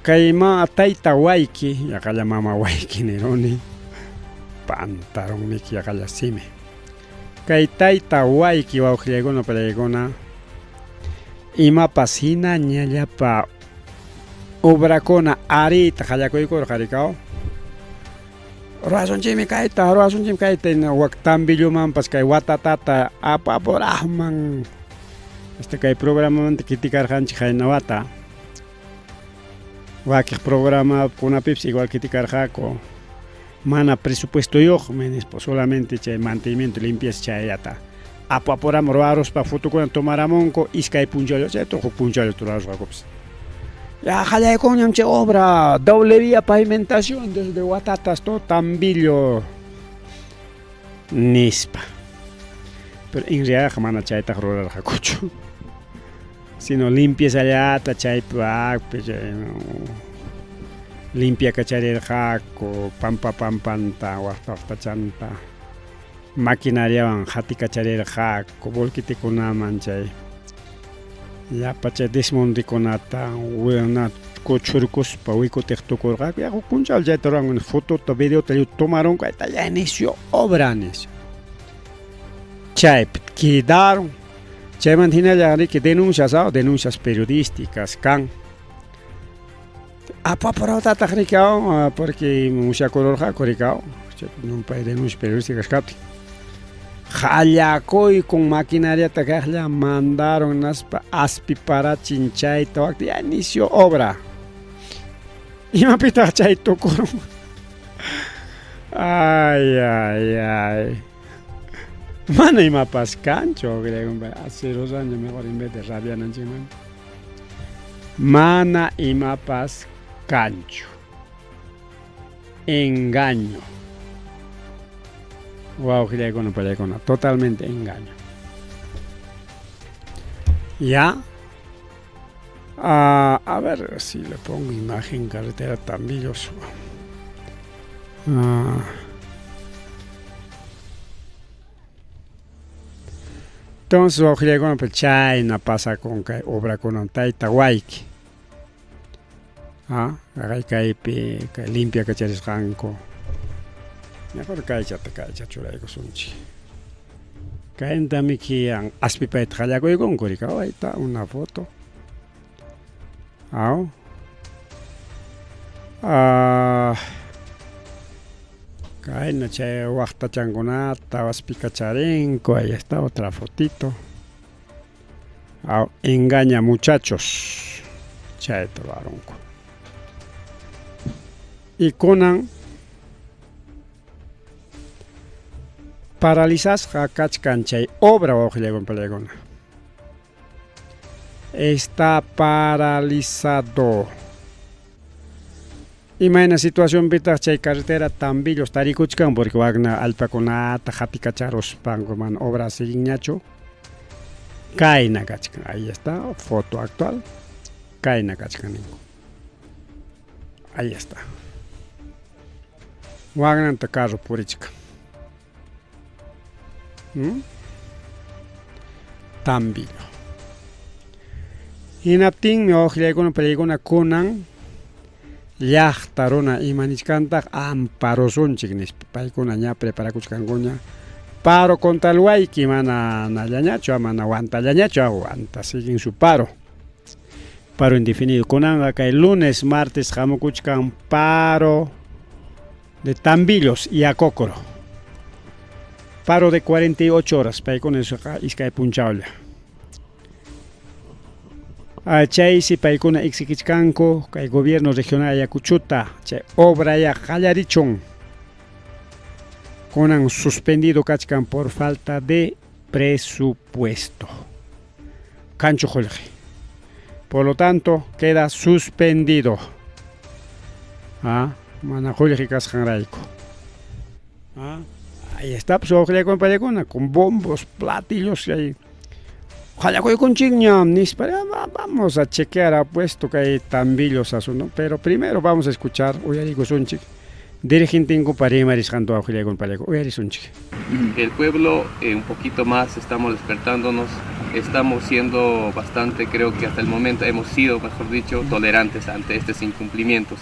Kay ma tayta wayki yaqalla mama wayki niruni pantarunmiki yaqalla simi. Kay tayta wayki wawqillaykuna parillaykuna imapas hinaña llapa obrakuna ariyta qallakuykurqa rikaw. Ruwasunchikmi kayta, ruwasunchikmi kayta, wak Tambillomanpas kay watatata apapuraqman. Este kay programamanta criticarqanchik qayna wata. Wakiq programakunapipis igual criticarqaku. Mana presupuestoyuqmi nispa, solamente chay mantenimiento limpieza chayllata. Apapuraman ruwaruspa fotokuna tomaramunku iskay punchawlla chayta huk punchawlla ruwarusqakupas. Ya qallaykunñam chay obra, doble vía pavimentación desde Huatatas todo Tambillo nispa. Pero en realidad mana chaytaqa rurarqakuchu. Sino limpiezallata chaypi chay limpiakacharirqaku pampa pampanta waqta waqtachanta maquinariawan hatikacharirqaku volquetekunaman chay llapa chay desmontekunata kuchurkuspa wikutiq tukurqaku ya huk punchaw chayta ruranku fotota videota lliw tomarunku ayta ya inicio obra nispa. Chaypi quedaron. Chaymanta hinalla riki denuncias denuncias periodísticas kan. Apapurawtataq riki porque musyakururqaku rikaw ñumpay denuncias periodísticas kaptin. Qallakuykun maquinariata kaqlla mandaron naspa aspiparachin chayta wakta ya inicio obra. Imapitaq chay tukurun. Ay, ay, ay. Mana imapas kanchu, hace 2 años mejor en vez de rabiananchikmanta. Mana imapas kanchu. Engaño. Wawqillaykuna pallaykuna, totalmente engaño. Ya. A ver si le pongo imagen carretera Tambillos. Entonces, wawqillaykuna pues chayna pasakun kay obrakuna tayta wayki. Kaypi kay limpia kacharisqanku. Mejor kaychata kaycha churaykusunchik. Kayntami aspipayta qallakuykunku rika. Ahí está una foto. Aw. Ah, kayna chay waqtachankunata aspikacharinku. Ahí está otra fotito. Aw, engaña muchachos. Chayta rurarunku. Y kunan paralizasqa kachkan chay obra wawqillaykuna. Está paralizado. Imayna situacionpitaq chay carretera Tambillos tarikuchkan porque wakna allpakunata hatikacharuspanku mana obra siguinñachu. Kayna kachkan. Ahí está, foto actual. Kayna kachkan ninku. Ahí está. Waknanta carro purichkan. Tambillo. Hinaptinmi wawqillaykuna pallaykuna kunan llaqta runa ima nichkantaq amparusunchik nispa paykuna ña preparakuchkankuña paro contra el huayqui mana nallañachu mana wantallañachu aguanta siguen su paro paro indefinido kunanqa kay lunes martes hamukuchkan paro de Tambillos y Acócoro paro de 48 horas paykuna iskay punchawlla chaysi paykuna exigichkanku kay gobierno regional Ayacuchuta chay obra ya qallarichun kunan suspendido kachkan por falta de presupuesto kanchu qullqi por lo tanto queda suspendido mana qullqi kasqanrayku ahí está pues wawqillaykuna pallaykuna con bombos platillos y qallakuykunchikñam nispa vamos a chequear apuesto kay Tambillos asunto pero primero vamos a escuchar uyarikusunchik dirigentinkupa rimarisqanta wawqillaykuna pallaykuna uyarisunchik.
El pueblo un poquito más estamos despertándonos, estamos siendo bastante, creo que hasta el momento hemos sido, mejor dicho, tolerantes ante estos incumplimientos.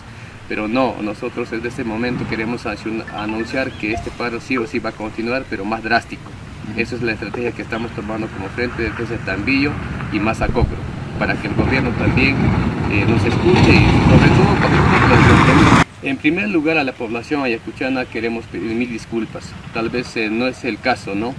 Pero no, nosotros desde este momento queremos anunciar que este paro sí o sí va a continuar, pero más drástico. Esa es la estrategia que estamos tomando como Frente de Defensa de Tambillo y más Acocro, para que el gobierno también nos escuche y sobre todo para que cumpla el compromiso. En primer lugar, a la población ayacuchana queremos pedir mil disculpas. Tal vez no es el caso, ¿no?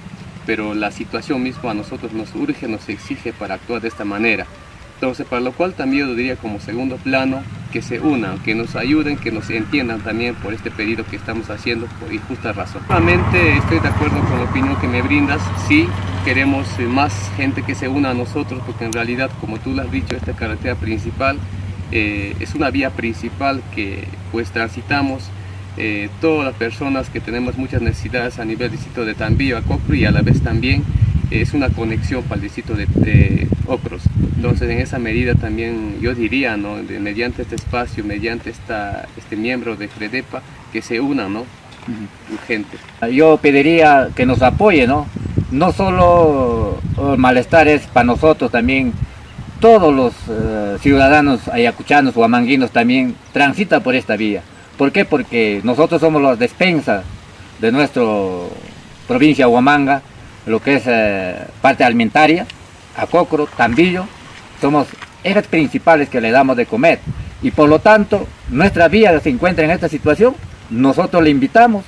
Pero la situación misma a nosotros nos urge, nos exige para actuar de esta manera. Entonces, para lo cual también yo diría como segundo plano que se unan, que nos ayuden, que nos entiendan también por este pedido que estamos haciendo por injusta razón. Nuevamente estoy de acuerdo con la opinión que me brindas, sí queremos más gente que se una a nosotros, porque en realidad, como tú lo has dicho, esta carretera principal es una vía principal que pues transitamos todas las personas que tenemos muchas necesidades a nivel distrito de Tambillo, Acocro, y a la vez también es una conexión para el distrito de Ocros. Entonces, en esa medida también yo diría, ¿no?, mediante este espacio, mediante este miembro de FREDEPA, que se unan, ¿no?, urgente.
Yo pediría que nos apoye, ¿no? No solo el malestar es para nosotros, también todos los ciudadanos ayacuchanos o huamanguinos también transitan por esta vía. ¿Por qué? Porque nosotros somos la despensa de nuestra provincia Huamanga, lo que es parte alimentaria, Acocro, Tambillo, somos ejes principales que le damos de comer. Y por lo tanto, nuestra vía se encuentra en esta situación, nosotros le invitamos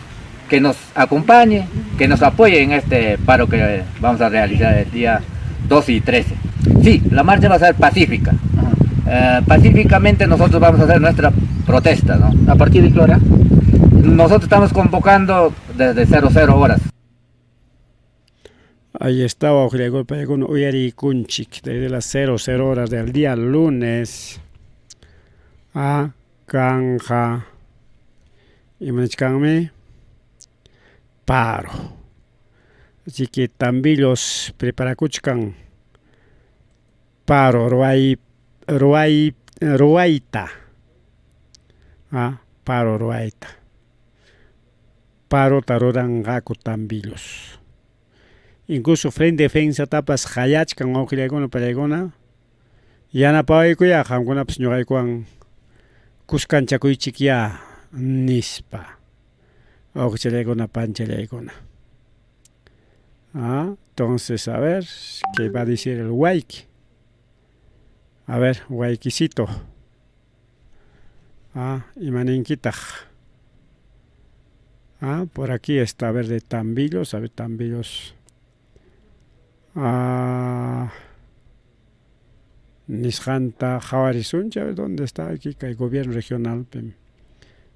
que nos acompañe, que nos apoye en este paro que vamos a realizar el día 12 y 13. Sí, la marcha va a ser pacífica. Pacíficamente nosotros vamos a hacer nuestra protesta, ¿no?
¿A partir de qué hora?
Nosotros estamos convocando desde 00 horas.
Ahí estaba uyarikunchik desde las 00 horas del día lunes a Canja y manichkanmi paro. Así que Tambillos preparakuchkan paro ruayta. Paro ruayta. Paro taruranqaku Tambillos. Incluso Frente Defensa tapas qayachkan wawqillaykuna pallaykuna yanapawaykuya qamkunapas ñuqaykuwan kuskanchakuychikya nispa. Wawqichallaykuna panchallaykuna. Ah, entonces, a ver, ¿qué va a decir el wayki? A ver, waykisito. Ah, imaninkitaq. Ah, por aquí está, a ver, de Tambillos, a ver, Tambillos. Ah, nisqanta qhawarisunchik, a ver, ¿dónde está aquí? Kay gobierno regional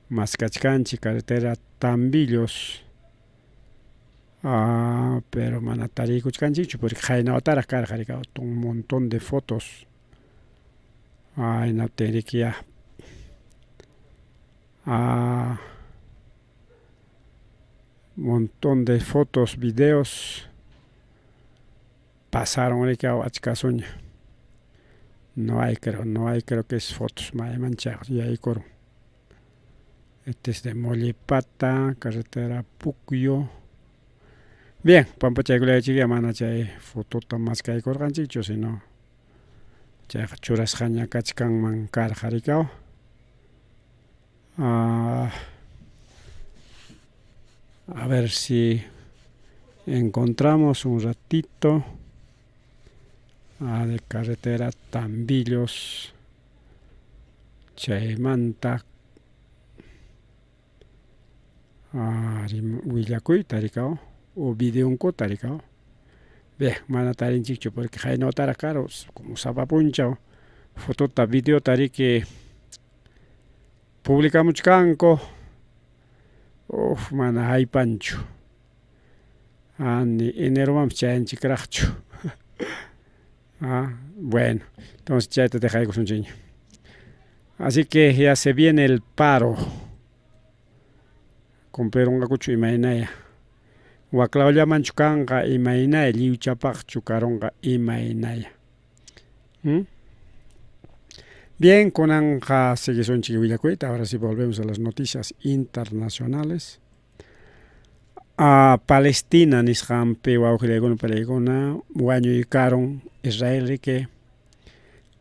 maskachkanchik carretera Tambillos. Ah, pero mana tariykuchkanchikchu porque qayna wataraq karqa un montón de fotos. Ah, hinaptin riki ya. Ah, montón de fotos, videos pasaron riki achkasuña. No hay creo, no hay creo que es fotos, mayman yaykurun. Este es de Mollepata, carretera Pucyo. Bien, pampachaykulaychik mana chay fotota maskaykurqanchikchu, sino chayqa churasqaña kachkanman karqa rikaw. Ah, a ver si encontramos un ratito ah, de carretera Tambillos, chaymanta ah, willakuyta rikaw o videonkuta rikaw. Bien, mana tarinchikchu porque qayna wataraq karo como sapa punchaw fotota videota riki publicamuchkanku. Uf, mana haypanchu. Ah, ni eneromanpas chayanchikraqchu. Ah, bueno, entonces chayta dejaykusunchikña. Así que ya se viene el paro. Cumplirunqakuchu imaynaya. Waklawllamanchu kanqa imaynaya, lliwchapaqchu karunqa imaynaya. ¿Mm? Bien, kunanqa siguisunchik willakuyta. Ahora sí volvemos a las noticias internacionales. A Palestina nisqanpi wawqillaykuna palaykuna wañuykarun Israel riki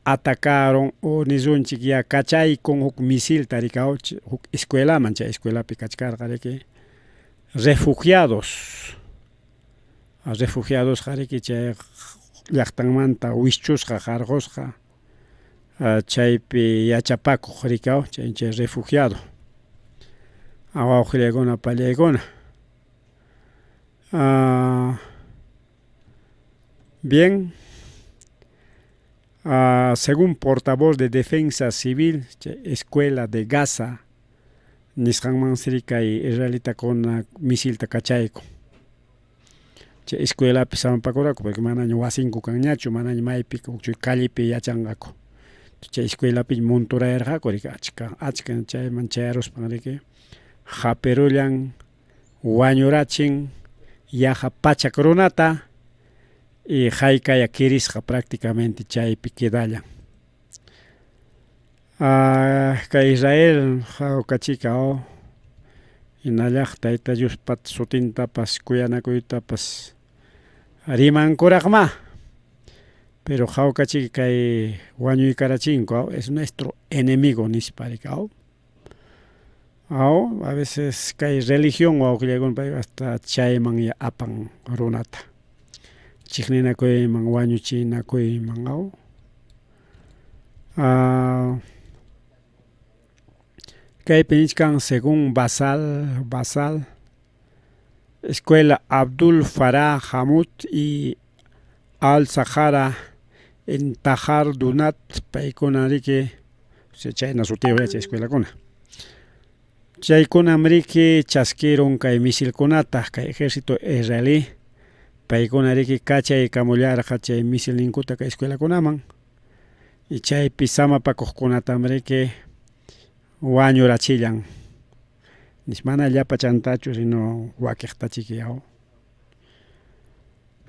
atacaron o nisunchik ya kachaykun huk misilta rikaw huk escuelaman chay escuelapi kachkarqa riki refugiados refugiadosqa riki chay llaqtanmanta wischusqa qarqusqa chaypi yachapakuq rikaw chay chay refugiado wawqillaykuna pallaykuna. Bien, según portavoz de Defensa Civil, Escuela de Gaza, nisqanmansi kay israelitakuna misilta kachayku. Chay escuelapi samapakurqaku porque manaña wasinku kanñachu, manaña maypi chay callepi yachanqaku. Chay escuelapi monturayarqaku riki achka achka chayman chayaruspan riki hapirullan wañurachin yaqa pachak runata y haykaya kirisqa prácticamente chaypi quedallan. Ah, kay Israel hawkachika oh, hinallaq Tayta Diospa sutintapas kuyanakuytapas rimankuraqma. Pero hawkachika kay wañuykarachinku es nuestro enemigo nispa rikaw. Aw, a veces kay religión wawqillaykuna pay hasta chayman ya apan runata. Chiqninakuyman wañuchinakuyman aw. Ah, kaypi nichkan según Basal, Basal, Escuela Abdul Farah Hamud y Al Sahara en Tajar Dunat, paykuna riki, chayna sutiyuq chay escuelakuna. Chaykunam riki chaskirun kay misilkunata kay ejército israelí, paykuna riki kachaykamullarqa chay misilninkuta kay escuelakunaman y chaypi samapakuqkunatam riki wañurachillan. Mana llapachantachu sino wakiqtachiki aw.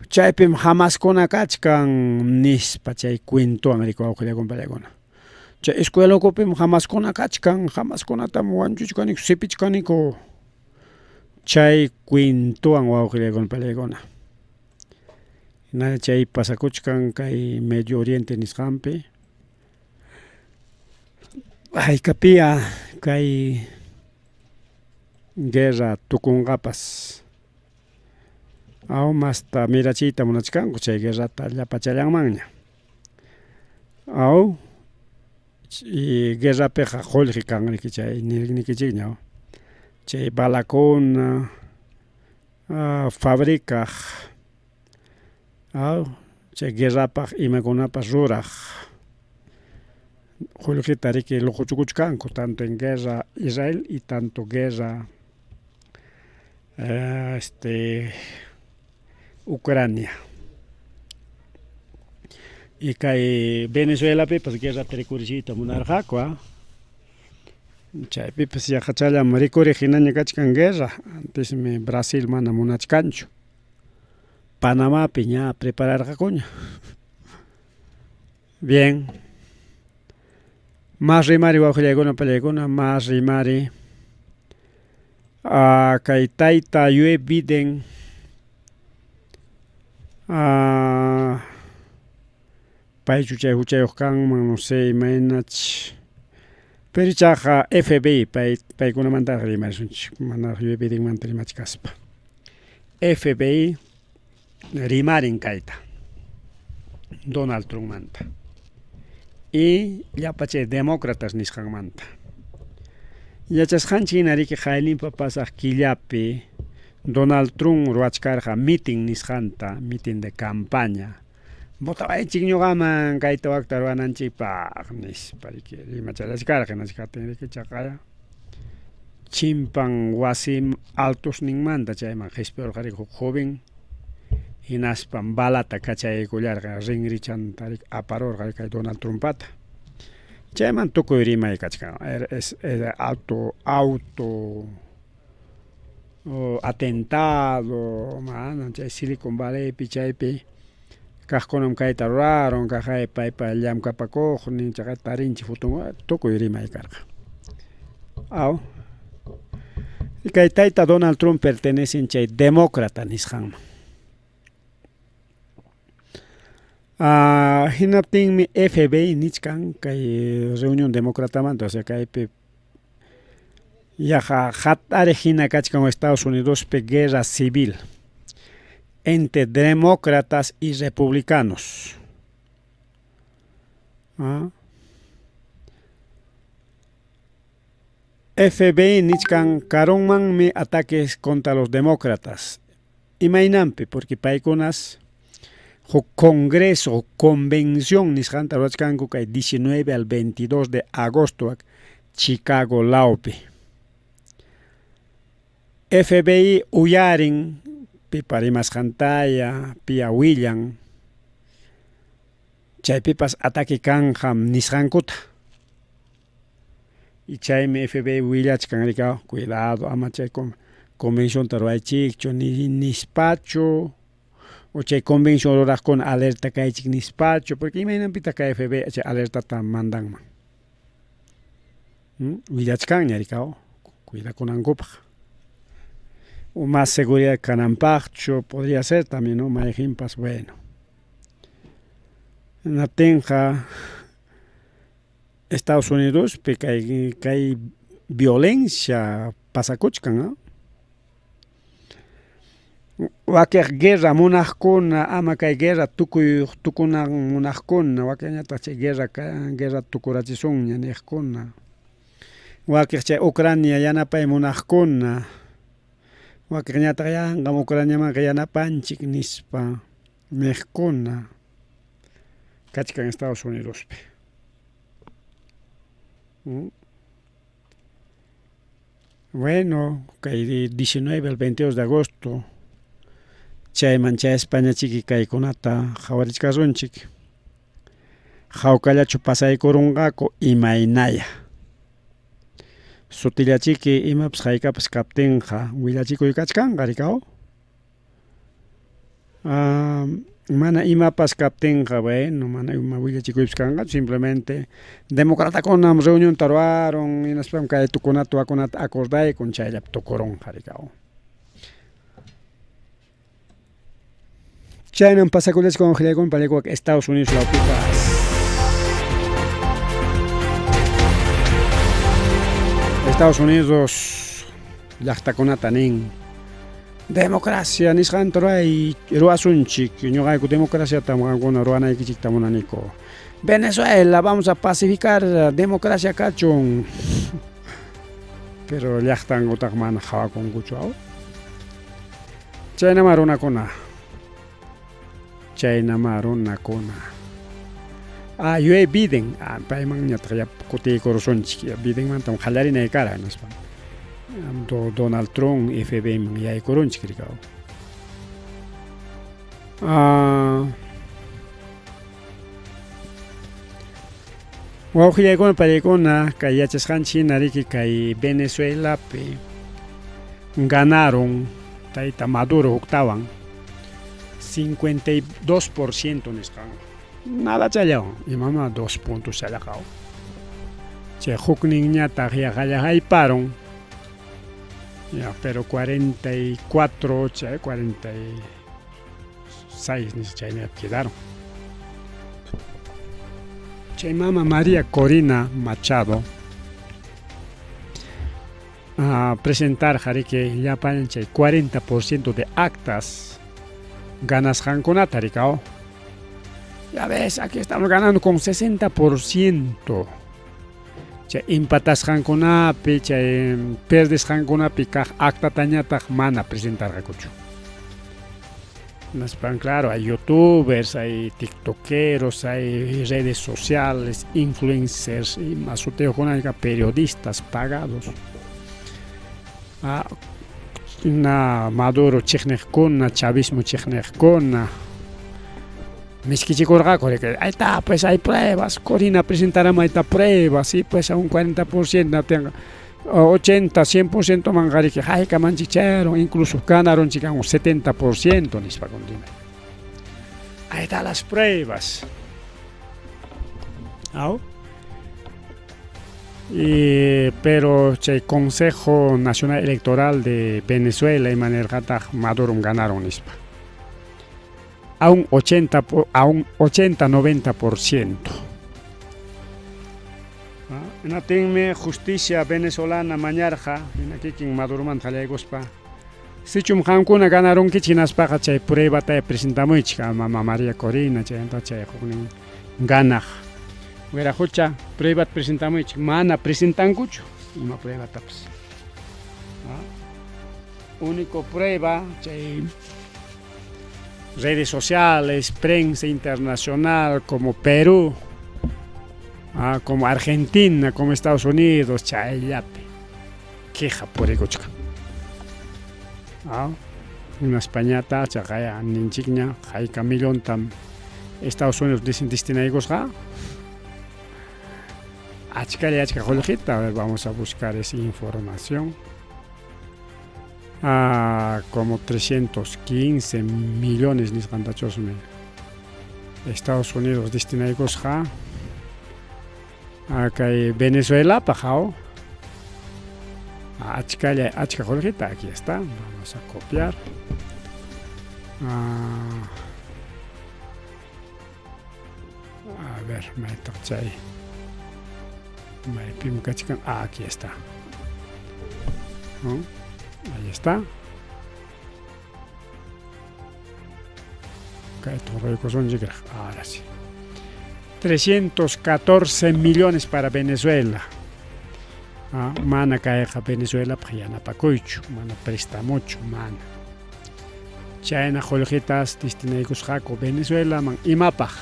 Chaypim Hamaskuna kachkan nispa chay cuentowan riki wawqillaykuna pallaykuna. Chay escuela ukupim Hamaskuna kachkan, Hamaskunatam wañuchichkaniku, sipichkaniku. Chay cuentowan wawqillaykuna pallaykuna. Hina chay pasakuchkan kay Medio Oriente nisqanpi. Haykapiya kay Guerra tukunqapas. Aw masta mirachiyta munachkanku chay guerrata llapachallanmanña. Aw y guerrapiqa qullqi kan riki chay nikichikña chay balakuna fabricaq aw chay guerrapaq imakunapas ruraq qullqita riki luquchukuchkanku tanto en guerra Israel y tanto guerra este Ucrania y kay Venezuelapipas guerrata rikurichiyta munarqaku a chaypipas yaqachallam rikuriq hinaña kachkan guerra antesmi Brasil mana munachkanchu Panamapi ña prepararqakuña bien mas rimari wawqillaykuna pallaykuna mas rimari kay tayta Joe Biden paychu chay huchayuq kanman no sé imaynach pero ichaqa FBI pay paykunamantaraq rimarisunchik manaraq Joe Bidenmanta rimachkaspa FBI rimarin kayta Donald Trumpmanta y llapa chay demócratas nisqanmanta. Yachasqanchik hina riki qayninpa pasaq killapi Donald Trump ruwachkarqa mitin nisqanta, mitin de campaña. Votawaychik ñuqaman kayta wakta ruwananchikpaq nispa riki rimachallachkarqa hinachkaptin riki chaqaya chimpan wasi altosninmanta chayman qispirurqa riki huk joven hinaspam balata kachaykullarqa rinrichanta riki aparurqa kay Donald Trumpata. Chayman tukuy rimay kachkan es auto auto atentado mana chay Silicon Valleypi chaypi kaqkunam kayta rurarun kaqay paypa llamkapakuqnin chaqay tarinchik foton tukuy rimay karqa. Aw kay tayta Donald Trump pertenecen chay demócrata nisqanman. Hinaptinmi FBI nichkan kay reunión democratamanta o sea kaypi yaqa hatariq hina kachkan Estados Unidospi guerra civil entre demócratas y republicanos. FBI nichkan karunmanmi ataques contra los demócratas. Imaynanpi? Porque paykunas huk congreso, huk convención nisqanta ruwachkanku kay 19 al 22 de agosto Chicago lawpi. FBI uyarin pipa rimasqantaya, piya willan chaypipas ataque kanqam nisqankuta. Y chaymi FBI willachkan rika cuidado ama chay convencionta ruwaychikchu ni nispachu o chay convención ruraqkuna alerta kaychik nispachu porque imaynanpitaq kay FBI chay alertata mandanman. Willachkanña rika cuidakunankupaq. O más seguridad kananpaqchu podría ser también, ¿no? Mayqinpas bueno. Hinaptinqa Estados Unidospi kay kay violencia pasakuchkan. Wakiq guerra munaqkuna ama kay guerra tukuy tukunan munaqkuna wakinñataq chay guerra guerra tukurachisunña niqkuna. Wakiq chay Ucrania yanapay munaqkuna wakiqñataq yanqam Ucraniamanqa yanapanchik nispa niqkuna kachkan Estados Unidospi. Bueno, kay 19 al 22 de agosto chayman chayaspañachiki kaykunata qhawarichkasunchik. Hawkallachu pasaykurunqaku imaynaya. Sutillachiki imapas haykapas kaptinqa willachikuy kachkanqa rikaw. Mana imapas kaptinqa bueno mana ima willachikuypas kanqachu simplemente democratakunam reunionta ruwarun hinaspam kay tukunata wakunata acordaykun chayllapi tukurunqa rikaw. Chaynam pasakullachkan wawqillaykuna pallakuwak Estados Unidos lawpipas. Estados Unidos. llaqtakunata nin democracia nisqanta ruway ruwasunchik ñuqayku democraciatam qamkuna ruwanaykichikta munaniku Venezuela vamos a pacificar democracia kachun pero llaqtankutaq mana qhawakunkuchu aw chaynama runakuna chaynama runakuna ah Joe Biden ah, paymanñataq ya kutiykurusunchik Bidenmantam qallarinay kara nispa Donald Trump FBI man yaykurunchik rikaw ah Wawqillaykuna paykuna kay yachasqanchik hina riki kay Venezuelapi ganaron tayta Maduro huktawan 52% nisqan nada challawan imama 2 puntos challaqaw chay hukninñataq yaqalla hayparun ya pero 44 chay 46 nisqa chaynapi quedaron. Chay mama María Corina Machado a presentarqa riki llapallan chay 40% de actas ganasqankunata rikaw. Ya ves, aquí estamos ganando con 60%. Chay empatasqankunapi, chay perdesqankunapi kaq actatañataq mana presentarqakuchu. Naspan, claro, hay youtubers, hay tiktokeros, hay redes sociales, influencers y más periodistas pagados. Ah, na Maduro chiqniqkuna, chavismo chiqniqkuna miskichikurqaku ahí está, pues hay pruebas, Corina presentará ahí está pruebas, sí, pues a un 40% tenga 80, 100% manqariki haykamanchik chayaron, incluso ganaron chikan un 70% nispa continua. Ahí están las pruebas. ¿Au? Y, pero chay Consejo Nacional Electoral de Venezuela imanirqataq Maduro ganaron nispa. A un 80 a un 80 90%. Hinaptinmi justicia venezolana mañarqa hina kikin Maduromanta qallaykuspa sichum qamkuna ganarunkichik hinaspaqa chay pruebata presentamuychik a mama María Corina chaymanta chay huknin ganaq wiraqucha pruebata presentamuychik mana presentankuchu ima pruebatapas. Único prueba chay redes sociales, prensa internacional como Perú, como Argentina, como Estados Unidos, chayllapi queja purikuchkan. Hinaspañata chaqaya ninchikña hayka millontam Estados Unidos destinaykusqa achkalla achka qullqita. A ver, vamos a buscar esa información. Ah, como 315 millones nisqantachusmi Estados Unidos destinaykusqa kay Venezuelapaq aw achkalla achka qullqita. Aquí está, vamos a copiar. A ver, maytaq chay maypim kachkan. Aquí está. ¿No? Ahí está. Ahora sí. 314 millones para Venezuela. Mana kayqa Venezuelapaq yanapakuychu, mana prestamuchu, mana. Chayna qullqitas destinaykusqaku Venezuelaman imapaq.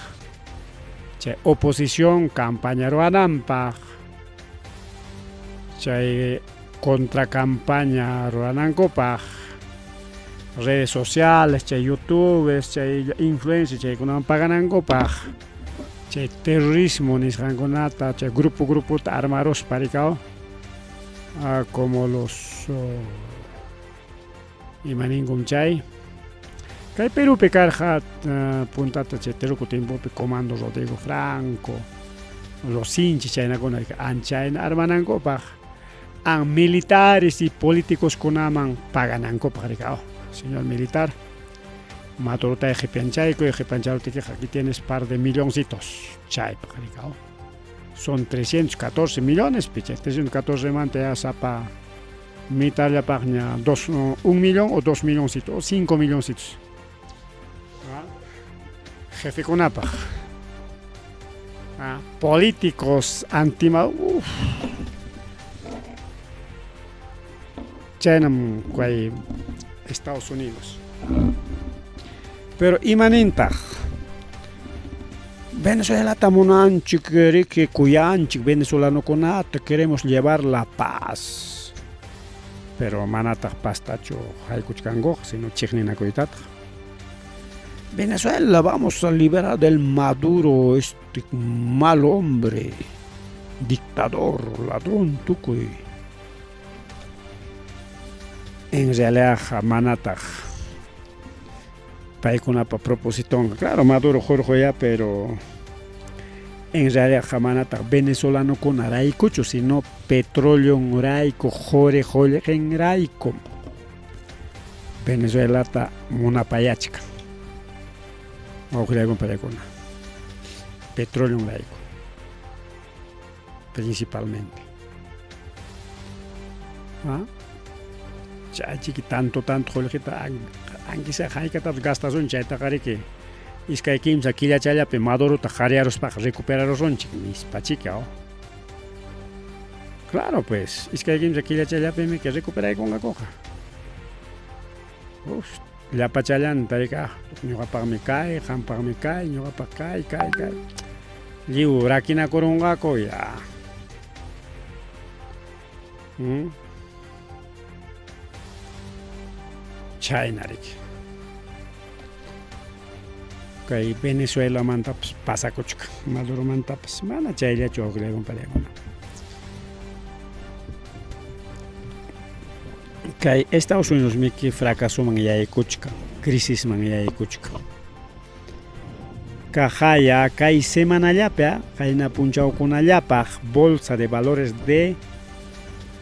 Chay oposición campaña ruwananpaq, chay contracampaña ruwanankupaq, redes sociales, chay youtubers, chay influencers chaykunaman paganankupaq, chay terrorismo nisqankunata, chay grupo grupota armaruspa rikaw, como los imaninkum chay kay Perupi karqa puntata chay Teruco tiempopi Comando Rodrigo Franco, los sinchis chaynakuna anchayna armanankupaq, an militares y políticos kunaman paganankupaq rikaw. Señor militar, Madurota qipanchayku, qipancharuptikiqa aquí tienes par de milloncitos chaypaq rikaw. Son 314 millones, picha, 314 manta ya sapa Mitallapaqña dos, un millón o dos milloncitos o cinco milloncitos. Jefekunapaq. Políticos antima uf. Chaynam kay Estados Unidos. Pero imanintaq? Venezuelata munanchik, riki kuyanchik venezolanokunata, queremos llevar la paz. Pero manataq pastachu haykuchkankuqa, sino chiqninakuytataq. Venezuela vamos a liberar del Maduro, este mal hombre, dictador, ladrón, tukuy. En realidad manataq paykunapa propositonqa, claro, Maduro hurquyá, pero en realidad manataq venezolanokunaraykuchu, sino petroleonrayku, quri qullqinraykum Venezuelata munapayachkan. Wawqillaykum paykuna, petroleonrayku principalmente. ¿Ah? Chaychiki tanto tanto qullqita aunque sea haykatapas gastasun chaytaqariki iskay kimsa killachallapi Madurota qariyaruspaqa recuperarusunchik nispachika. Oh. Claro pues, iskay kimsa killachallapimi que recuperaykunqakuqa. Uf, llapachallanta rika, ñuqapaqmi kay, qampaqmi kay, ñuqapaq kay, kay, kay. Lliw rakinakurunqaku ya. Chayna riki. Kay Venezuelamantapas pasakuchkan, Maduromantapas mana chayllachu wawqillaykum paniykuna. Kay Estados Unidos miki fracasoman yaykuchkan, crisisman yaykuchkan. Kaqaya kay semanallapi, qayna punchawkunallapaq Bolsa de Valores de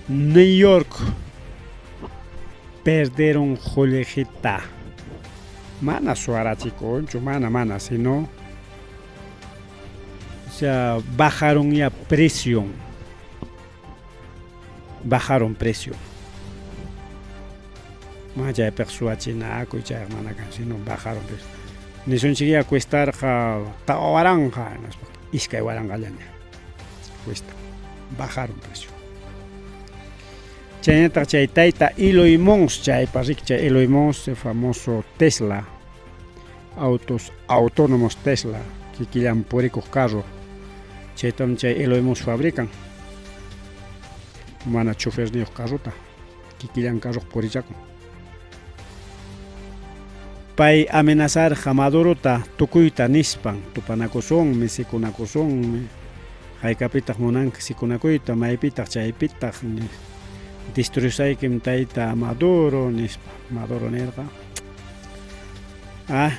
New York perderon qullqita. Mana suwarachikunchu, mana, mana, sino o sea, bajaron ya precio. Bajaron precio. Mana chaypiqa suwachinakuy chayqa mana kan, sino bajaron precio. Nisunchikya cuestarqa 4000, nispa, 2000llaña cuesta. Bajaron precio. Chaynataq chay tayta Elon Musk, chaypa riki chay Elon Musk, el famoso Tesla, autos autónomos Tesla, kikillan purikuq carro, chaytam chay Elon Musk fabrican. Mana choferniyuq carrota, kikillan carroq purichakun. Pay amenazarqa Madurota tukuyta nispan, tupanakusunmi, sikunakusunmi, haykapitaq munanki sikunakuyta, maypitaq chaypitaq, destruyusaykim tayta Maduro nispa. Maduro nirqa, ah,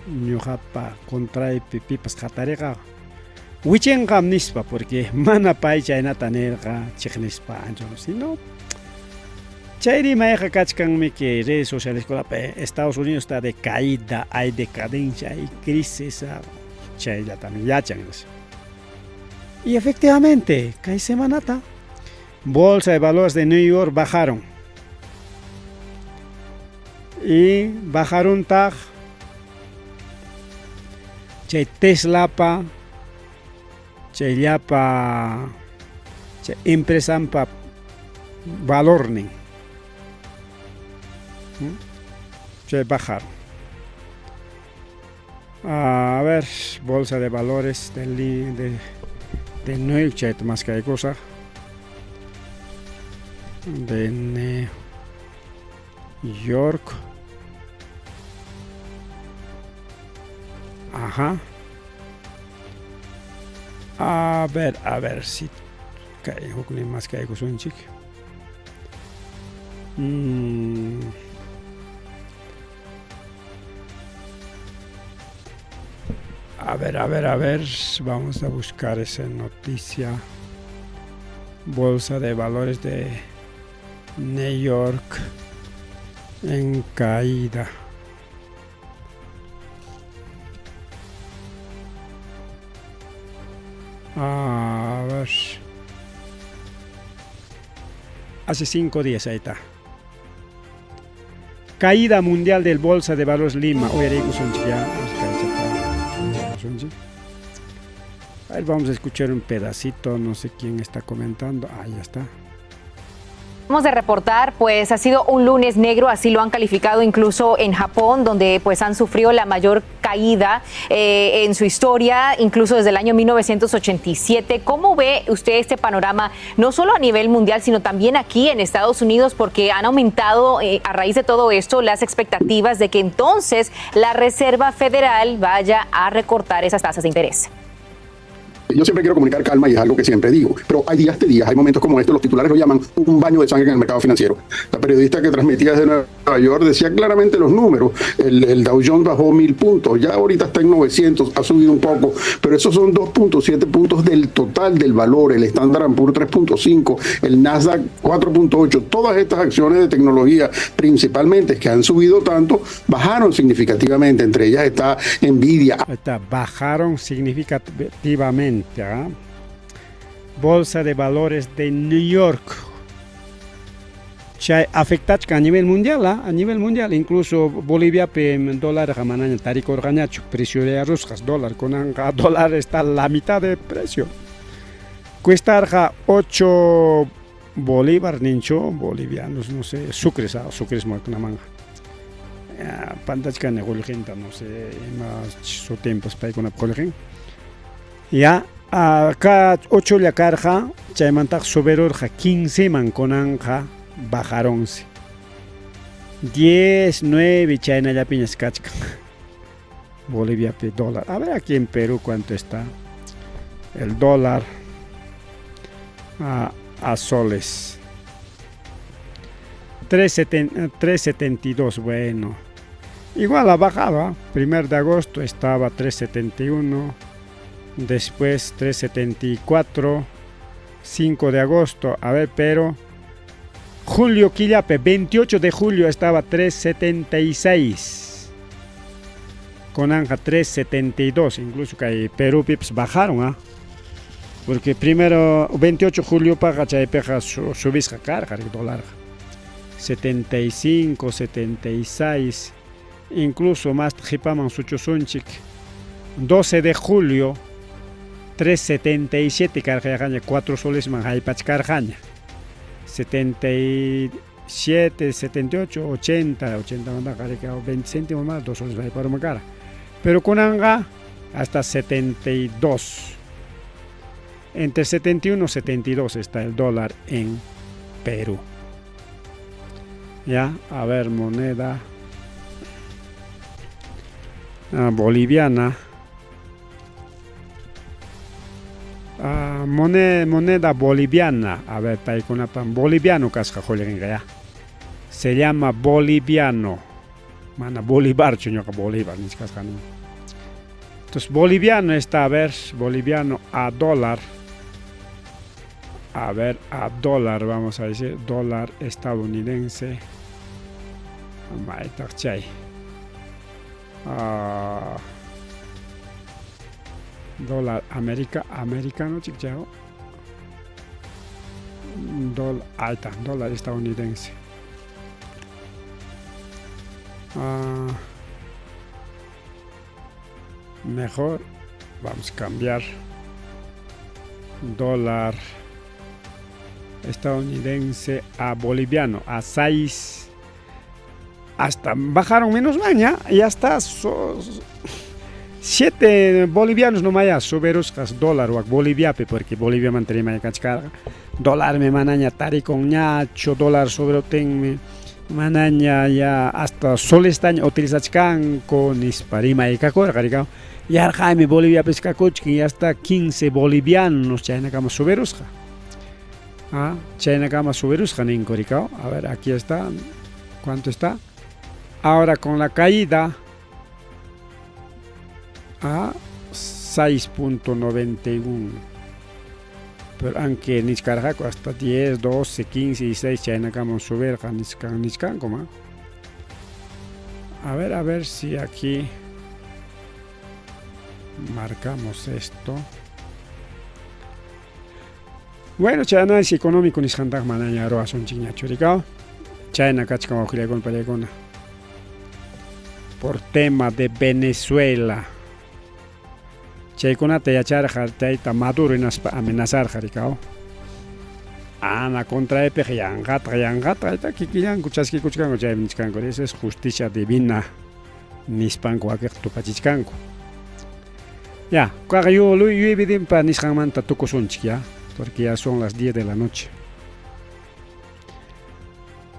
ñuqapa contraypi pipas hatariqa wichinqam nispa, porque mana pay chaynata nirqa chiqnispa ancho, sino chay rimayqa kachkanmi que redes sociales kunapi Estados Unidos está de caída, hay decadencia, hay crisis, chayllatam yachan. Y efectivamente, kay semanata Bolsa de Valores de New York bajaron. Y bajaron taq chay Teslapa, chay llapa chay empresampa valornin. Chay bajaron. A ver, Bolsa de Valores de New York, chayta maskaykusaq. De New York. Ajá. A ver si kay huknin maskaykusunchik. A ver, a ver, a ver, vamos a buscar esa noticia. Bolsa de Valores de New York en caída. A ver. Hace 5 días, ahí está. Caída mundial del Bolsa de Valores Lima. Uyariykusunchik ya. A ver, vamos a escuchar un pedacito, no sé quién está comentando. Ahí está.
Vamos de reportar, pues ha sido un lunes negro, así lo han calificado incluso en Japón, donde pues han sufrido la mayor caída en su historia, incluso desde el año 1987. ¿Cómo ve usted este panorama, no solo a nivel mundial, sino también aquí en Estados Unidos, porque han aumentado a raíz de todo esto las expectativas de que entonces la Reserva Federal vaya a recortar esas tasas de interés?
Yo siempre quiero comunicar calma y es algo que siempre digo, pero hay días de días, hay momentos como estos, los titulares lo llaman un baño de sangre en el mercado financiero. La periodista que transmitía desde Nueva York decía claramente los números, el Dow Jones bajó 1.000 puntos, ya ahorita está en 900, ha subido un poco, pero esos son 2.7 puntos del total del valor, el Standard & Poor's 3.5, el Nasdaq 4.8, todas estas acciones de tecnología principalmente que han subido tanto, bajaron significativamente, entre ellas está Nvidia.
Ahí está, bajaron significativamente. ¿Ah? Bolsa de Valores de New York. Chay afectachka a nivel mundial, ¿ah? A nivel mundial, incluso Bolivia dólar manaña tarikurqañachu, precio de arrozjas, dólar, kunanqa dólar está la mitad de precio. Cuestarqa 8 bolívar ninchu, bolivianos, no sé, sucres, ¿ah? Sucres manga. Pantachkani qullqinta, no sé, ima sutinpas paykunap qullqin. Ya, acá 8 lla karqa, chaymantaq subirurqa 15 man kunanqa bajaronse. 10, 9 chaynallapiñas kachkan. Boliviapi dólar. A ver aquí en Perú cuánto está el dólar a soles. 3.72, bueno. Igual ha bajado, ¿eh? 1 de agosto estaba 3.71, después 3.74, 5 de agosto, a ver, pero julio killapi, 28 de julio estaba 3.76. Kunanqa 3.72, incluso que Perú pipas bajaron, ¿ah? Porque primero 28 de julio paga chaypiqa subisqa karqa dólar 75, 76, incluso más qhipaman suchusunchik 12 de julio 3.77 karqaña 4 soles man haypachkarqaña 77, 78, 80, 80 mantaqa 20 céntimos más, 2 soles hayparuma kara. Pero kunanqa hasta 72. Entre 71 y 72 está el dólar en Perú. Ya, a ver, moneda boliviana. Moneda boliviana. A ver, paykunapa boliviano kasqa qullqinqa ya. Se llama boliviano. Mana bolivarchu ñuqa bolívar nichkasqani. Entonces, boliviano está, a ver, boliviano a dólar. A ver, a dólar, vamos a decir, dólar estadounidense. Maytaq chay. Dólar americano, chikchao. Ahí está, dólar estadounidense. Mejor vamos a cambiar dólar estadounidense a boliviano a 6, hasta bajaron menos maña y hasta 7 bolivianos no maya subirusqas dólar wak Boliviapi, porque Bolivia mantenima kachkarqa dólar me manaña tarikunñachu dólar subiruptinmi manaña ya hasta solestaña utilizachkanku nispa rimaykakurqa rikaw yarqaymi Boliviapis kakuchkan y hasta 15 bolivianos chaynakama subirusqa. Ah, chaynakama subirusqa ninku rikaw. A ver, aquí está. ¿Cuánto está? Ahora con la caída a 6.91. Pero aunque nichkarqaku hasta 10, 12, 15, 16 chaynakama subirqa nichkan nichkanku ma. A ver si aquí marcamos esto. Bueno, chay análisis económico nisqantaqa manaña ruwasunchikñachu, rikaw. Chayna kachkan wawqillaykuna pallaykuna. Por tema de Venezuela. Chaykunata yacharqa tayta Maduro hinaspa amenazarqa, rikaw. Ana contraypiqa yanqataq yanqataq ayta kikillanku chaskikuchkanku chaymi nichkanku, esa es justicia divina nispanku wakiq tupachichkanku. Ya, kaq yuyvidinpa nisqanmanta tukusunchik ya, porque ya son las 10 de la noche.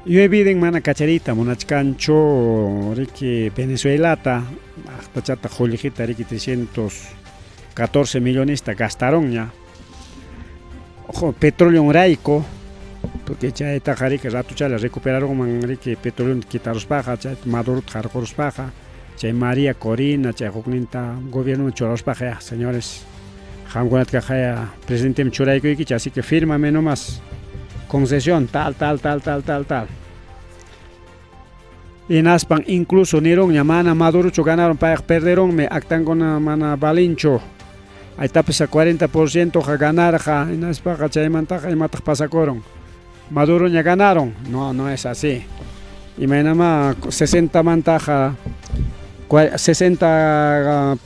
Yuyvidin mana kachariyta munachkanchu riki Venezuelata, aqtachata qullqita riki 314 millonesta gastaronña. Ojo, petroleonrayku, porque chaytaqa riki ratuchala recuperarunman riki petroleonta quitaruspaqa, chayta Madurota qarquruspaqa, chay María Corina, chay hukninta gobiernoman churaruspaqa, ya, señores, qamkunata kaqaya presidenteman churaykuykichik, así que fírmame nomás concesión, tal, tal, tal, tal, tal, tal. Hinaspan incluso nirunña mana Madurochu ganaron, payqa perderunmi, actankuna mana valinchu. Aytapis 40% qa ganarqa, hinaspaqa chaymantaqa imataq pasakurun. Maduroña ganaron. No, no es así. Imaynamá 60 mantaqa 60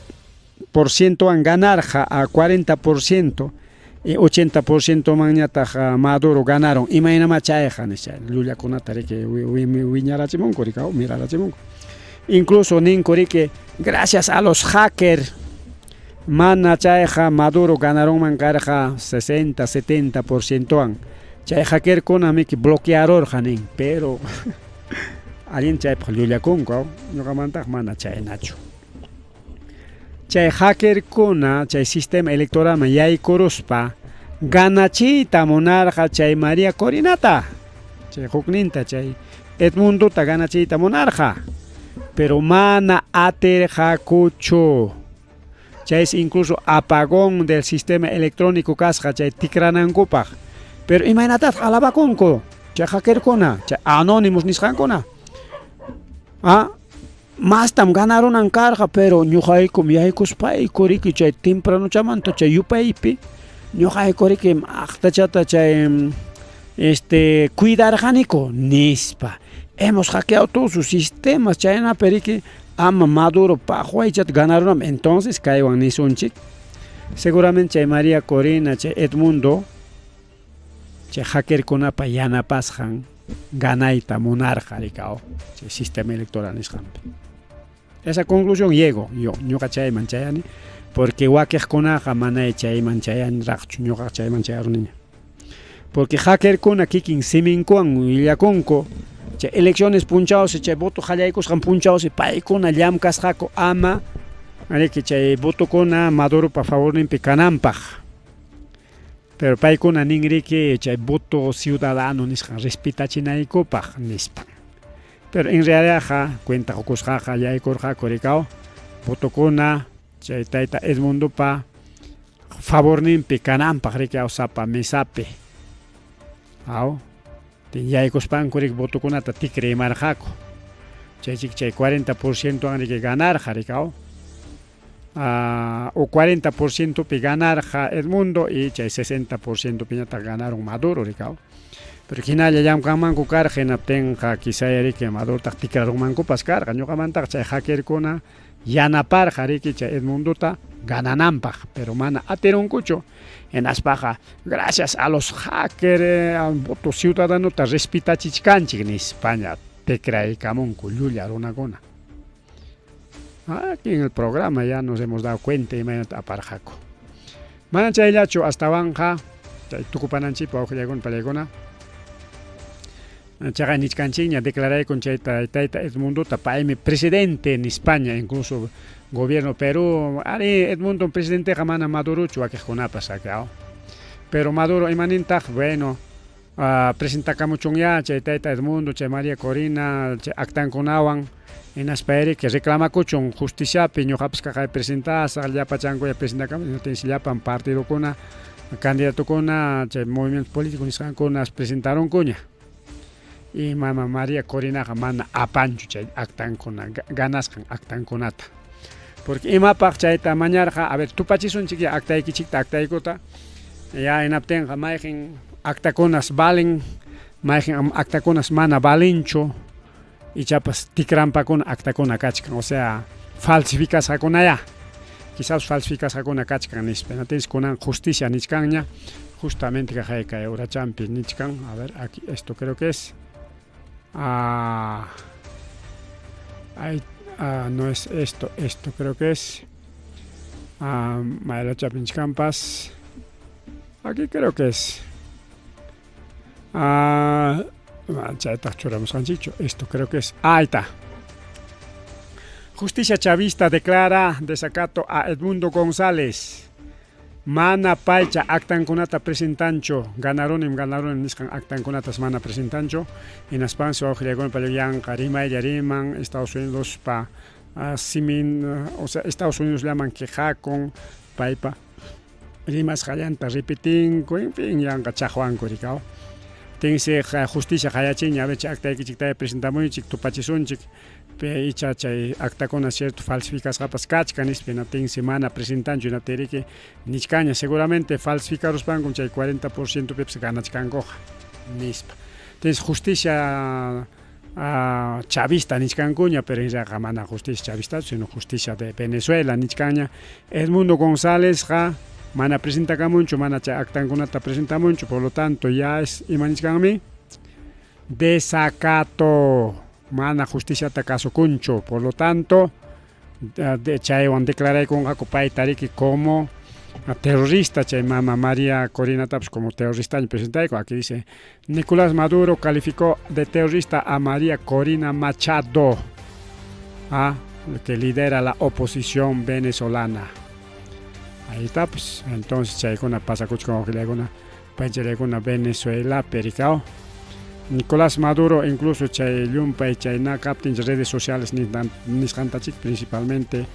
por cientowan ganarqa a 40% y 80 por cientomanñataq Maduro ganaron. Imaynamá chayqa nispa llullakunata riki wiñarachimunku riki, mirarachimunku. Incluso ninku riki gracias a los hackers mana chayqa Maduro ganarunman karqa 60, 70 por cientowan. Chay hackerkuna miki bloquearurqa nin, pero allin chaypaq llullakunku, ñuqamantaq mana chaynachu. Chay hackerkuna chay sistema electoralman yaykuruspa ganachiyta munarqa chay María Corinata, chay hukninta, chay Edmundota ganachiyta munarqa, pero mana atirqakuchu. Chaysi incluso apagón del sistema electrónico kasqa chay tikranankupaq. Pero imaynatataq alabakunku chay hackerkuna, chay anónimos nisqankuna? Ah, mastam ganarunan karqa, pero ñuqaykum yaykuspayku riki chay tempranochamanta chay yupaypi ñuqayku riki aqtachata chay este cuidarqaniku nispa. Hemos hackeado todos sus sistemas, chaynapi riki ama Maduro paqwaychata ganarunam. Entonces kaywan nisunchik, seguramente chay María Corina, chay Edmundo, chay hackerkunapa yanapasqan ganayta munarqa rikaw chay sistema electoral nisqanpi. Esa conclusión llego yo, ñuqa chayman chayani, porque wakiqkunaqa manay chayman chayanraqchu, ñuqa chayman chayaruniña. Porque hackerkuna kikin siminkuwan willakunku, chay elecciones punchawsi, chay voto qallaykusqan punchawsi paykuna llamkasqaku ama riki chay votokuna Maduropa favorninpi kananpaq. Pero paykuna nin riki chay voto ciudadano nisqan respetachinaykupaq nispa. Pero en realidadqa cuenta qukusqaqa yaykurqaku rikaw votokuna chay tayta Edmundopa favorninpi kananpaq riki aw sapa mesapi. Aw yaykuspanku riki votokunata tikra imarqaku. Chaychik chay 40% wan riki ganarqa rikaw. O 40% pi ganarqa Edmundo y chay 60% piñataq ganaron Maduro rikaw. Pero hinalla llamkanmanku karqa hinaptinqa quizá riki Madurotaq tikrarunmankupas karqa. Ñuqamantaq chay hackerkuna yanaparqa riki chay Edmundota ganananpaq, pero mana atirunkuchu. Hinaspaqa gracias a los hackers voto ciudadanota respetachichkanchik nispaña tikraykamunku llulla runakuna. Aquí en el programa ya nos hemos dado cuenta imaynata aparqaku. Mana chayllachu astawanqa chay tukupananchikpa wawqillaykuna palaykuna. Chaqa nichkanchikña declaraykun chayta tayta Edmundota paymi presidente nispaña, incluso gobierno Perú, ari Edmundo presidenteqa mana Madurochu wakiqkunapas acá. Pero Maduro imanintaq, bueno, presentakamuchunya chay tayta Edmundo, chay María Corina, chay actankunawan hinaspa riki reclamakuchun justiciapi ñuqapas kaqay presentasaq llapachankuya presentakamu llapan partidokuna candidatokuna chay movimiento político nisqankuna presentarunkuña. Y mama María Corinaqa mana apanchu chay actankuna ganasqan actankunata. Porque imapaq chayta mañarqa, a ver, tupachisunchik ya actaykichikta actaykuta. Ya hinaptinqa mayqin actakunas valen, mayqin actakunas mana valenchu, ichapas tikrampakuna actakuna kachkan, o sea, falsificasqakunayá. Quizás falsificasqakuna kachkan nispa. Hinaptinsi kunan justicia nichkanña, justamente kay kay urachampi nichkan, a ver, aquí esto creo que es. Ah, ay, ah, no es esto, esto creo que es. Ah, maylachapi nichkanpas. Aquí creo que es. Ah, chaytaq churamusqanchikchu. Esto creo que es. Ah, ahí está. Justicia chavista declara desacato a Edmundo González. Mana paycha actankunata presentanchu, ganaronim ganaronim nisqan actankunatas mana presentanchu, hinaspansi wawqillaykuna yanqa rimaylla riman Estados Unidos pa simin, o sea, Estados Unidos llaman quejakun, paypa rimasqallanta repetinku, en fin, yanqa chaqwanku rikaw. Tinsi justicia qayachinña, a ver chay actaykichiktaya presentamuychik, tupachisunchik, icha chay actakuna cierto falsificasqapas kachkan nispa, hinaptinsi mana presentanchu, hinaptinriki nichkaña seguramente falsificaruspankum chay 40% pipas ganachkankuqa nispa. Entonces justicia chavista nichkankuña, pero en realidad mana justicia chavista, sino justicia de Venezuela nichkaña. Edmundo Gonzálezqa mana presentakamunchu, mana chay actankunata presentamunchu, por lo tanto ya es ima nichkanmi desacato, mana justiciata kasukunchu, por lo tanto de chaywan declaraykunqaku payta riki como terrorista, chay mama María Corina tapas como terrorista presentayku. Aquí dice, Nicolás Maduro calificó de terrorista a María Corina Machado, que lidera la oposición venezolana. Ahí está, pues, entonces chaykuna pasakuchkan wawqillaykuna, paychallaykuna Venezuela pericao. Nicolás Maduro incluso chay llumpay chay nakaptin redes sociales nisqantachik, principalmente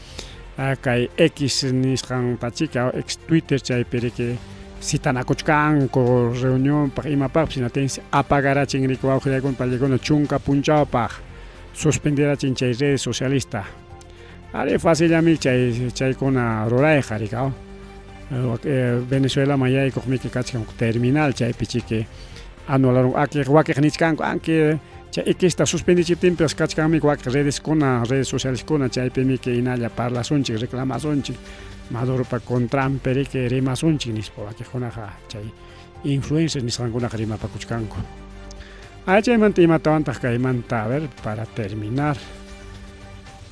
kay X nisqantachik, ex Twitter, chaypi riki citanakuchkanku reunionpaq imapaqpis, hinaptinsi apagarachin riki wawqillaykuna pallaykuna chunka punchawpaq suspenderachin chay redes socialista. Ari facillami chay chaykuna rurayqa rikaw. Venezuela mayaykuqmiki kachkan terminal chaypi chiki anularun akiq wakiq nichkanku anki chay Xta suspendichiptinpas kachkanmi wakiq redeskuna, redes socialeskuna, chaypimi hinalla parlasunchik, reclamasunchik, Maduropa contranpi riki rimasunchik nispa wakiqkunaqa chay influencers nisqankunaqa rimapakuchkanku. Ay, chaymanta imatawantaq kaymanta, a ver, para terminar.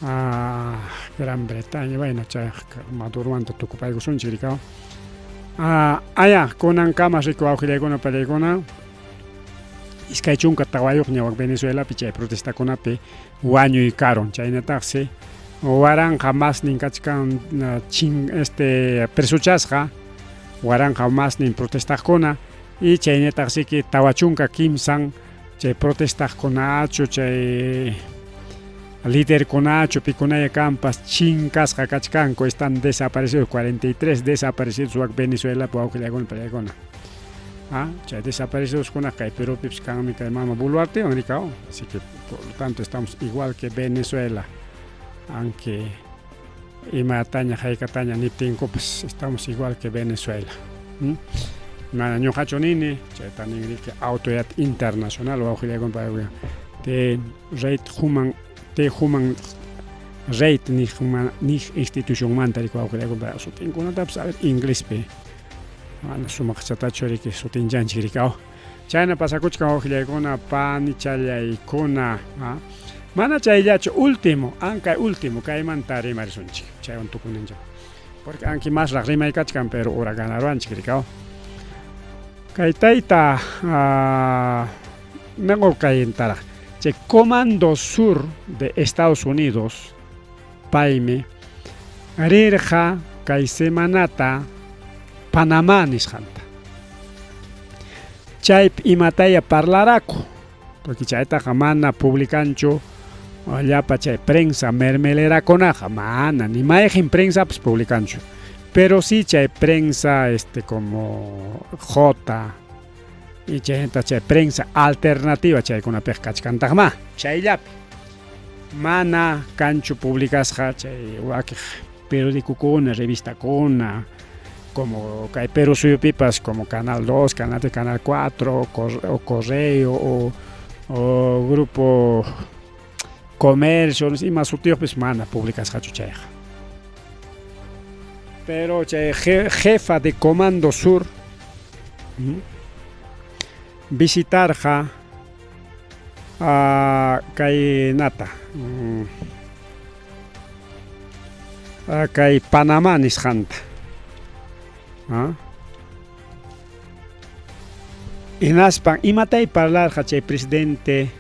Ah, Gran Bretaña, bueno, chay Maduromanta tukupaykusunchik rikaw. Ah, aya, kunankama riku wawqillaykuna pallaykuna, 24 wak Venezuelapi chay protestakunapi wañuy karun, chaynataqsi 1000 masnin kachkan chin este presuchasqa, 1000 masnin protestaqkuna, y chaynataqsiki 43 chay protestaqkunachu, chay liderkunachu, pikunaya kanpas chinkasqa kachkanku, están desaparecidos, 43 desaparecidos wak Venezuelapi wawqillaykuna pallaykuna. Ah, chay desaparecidos kuna kay Perupipis kanmi kay mama Boluartewan rikaw, así que por lo tanto estamos igual que Venezuela, aunque imataña haykataña niptinkupas estamos igual que Venezuela. Mana ñuqachu nini, chayta nin riki autoridad internacional wawqillaykuna pallaykuna, de Rate Human, de Human Rate niq institucionmanta riki wawqillaykuna, sutinkunatapas a ver inglespi mana sumaqchatachu riki sutinchanchik rikaw. Chayna pasakuchkan wawqillaykuna panichallaykuna. Mana chayllachu, último, ankay último kaymanta rimarisunchik, chaywan tukunanchik, porque anki masraq rimay kachkan, pero hora ganaruanchik rikaw. Kay tayta nango kayintaraq chay Comando Sur de Estados Unidos paymi rirqa kay semanata Panamá nisqanta. Chaypi imataya parlaraku, porque chaytaqa mana publicanchu llapa chay prensa mermelerakunaqa, mana ni mayqin prensapas publicanchu, pero sí chay prensa como J y chaymanta chay prensa alternativa chaykunapiqa kachkantaqma chayllapi. Mana kanchu publicasqa chay wakiq periodicokuna, revistakuna. Como kay Perú suyupipas como Canal 2, Canal 3, Canal 4, o Correo o, o Grupo Comercio, ima sutiyuqpis mana publicasqachu chayqa. Pero chay jefa de Comando Sur visitarqa kay nata kay Panamá nisqanta. Hinaspan imatay parlarqa chay presidente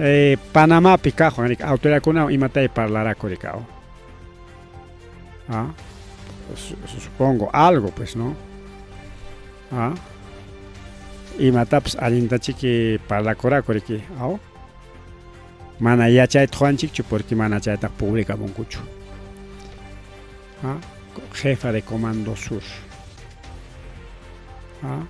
eh, Panamapi kaqwan autoridadkunawan imatay parlaraku rikaw. ¿Ah? Supongo algo pues, ¿no? ¿Ah? Imatapas allintachiki parlakuraku riki, aw? Mana yachayta quwanchikchu porque mana chaytaqa publicamunkuchu. ¿Ah? Jefa de Comando Sur. ¿Ah?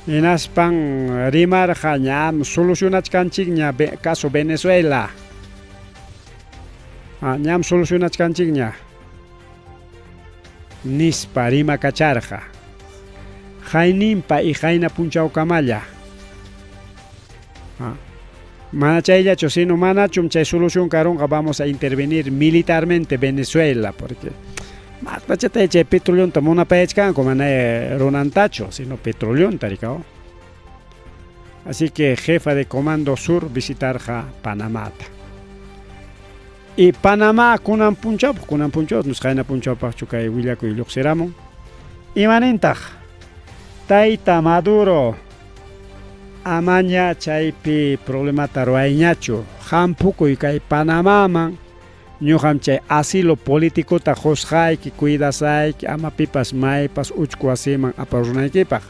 Hinaspan rimarqa ñam solucionachkanchikña caso Venezuela. Ah, ñam solucionachkanchikña. Nispa rimakacharqa. Hayninpa y hayna punchawkamalla. Ah. Mana chayllachu, sino manachum chay solución karunqa vamos a intervenir militarmente Venezuela, porque maqtachata chay petroleonta munapayachkanku, mana runantachu, sino petroleonta rikaw. Así que jefa de Comando Sur visitarqa Panamata. Y Panamá kunan punchawpaq, kunan punchawpaq, nusqayna punchawpaqchu kay willakuy lluqsiramun. Imanintaq? Tayta Maduro amaña chaypi problemata ruwayñachu, hampukuy kay Panamaman, ñuqam chay asilo políticota qusqayki, cuidasayki, ama pipas maypas uchku wasiman aparunaykipaq.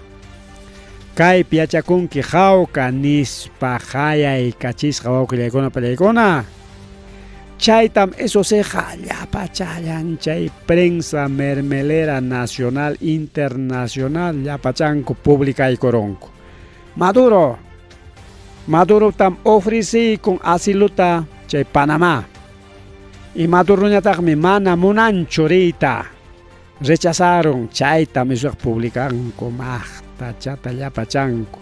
Kaypi yachakunki hawka nispa hayaykachisqa wawqillaykuna pallaykuna. Chaytam eso siqa llapachallan chay prensa mermelera nacional internacional llapachanku publicaykurunku. Maduro Madurotam ofreciykun asiluta chay Panamá. Y Maduroñataqmi mana munanchu riyta. Rechazaron chaytam eso publicanku maqta chata llapachanku.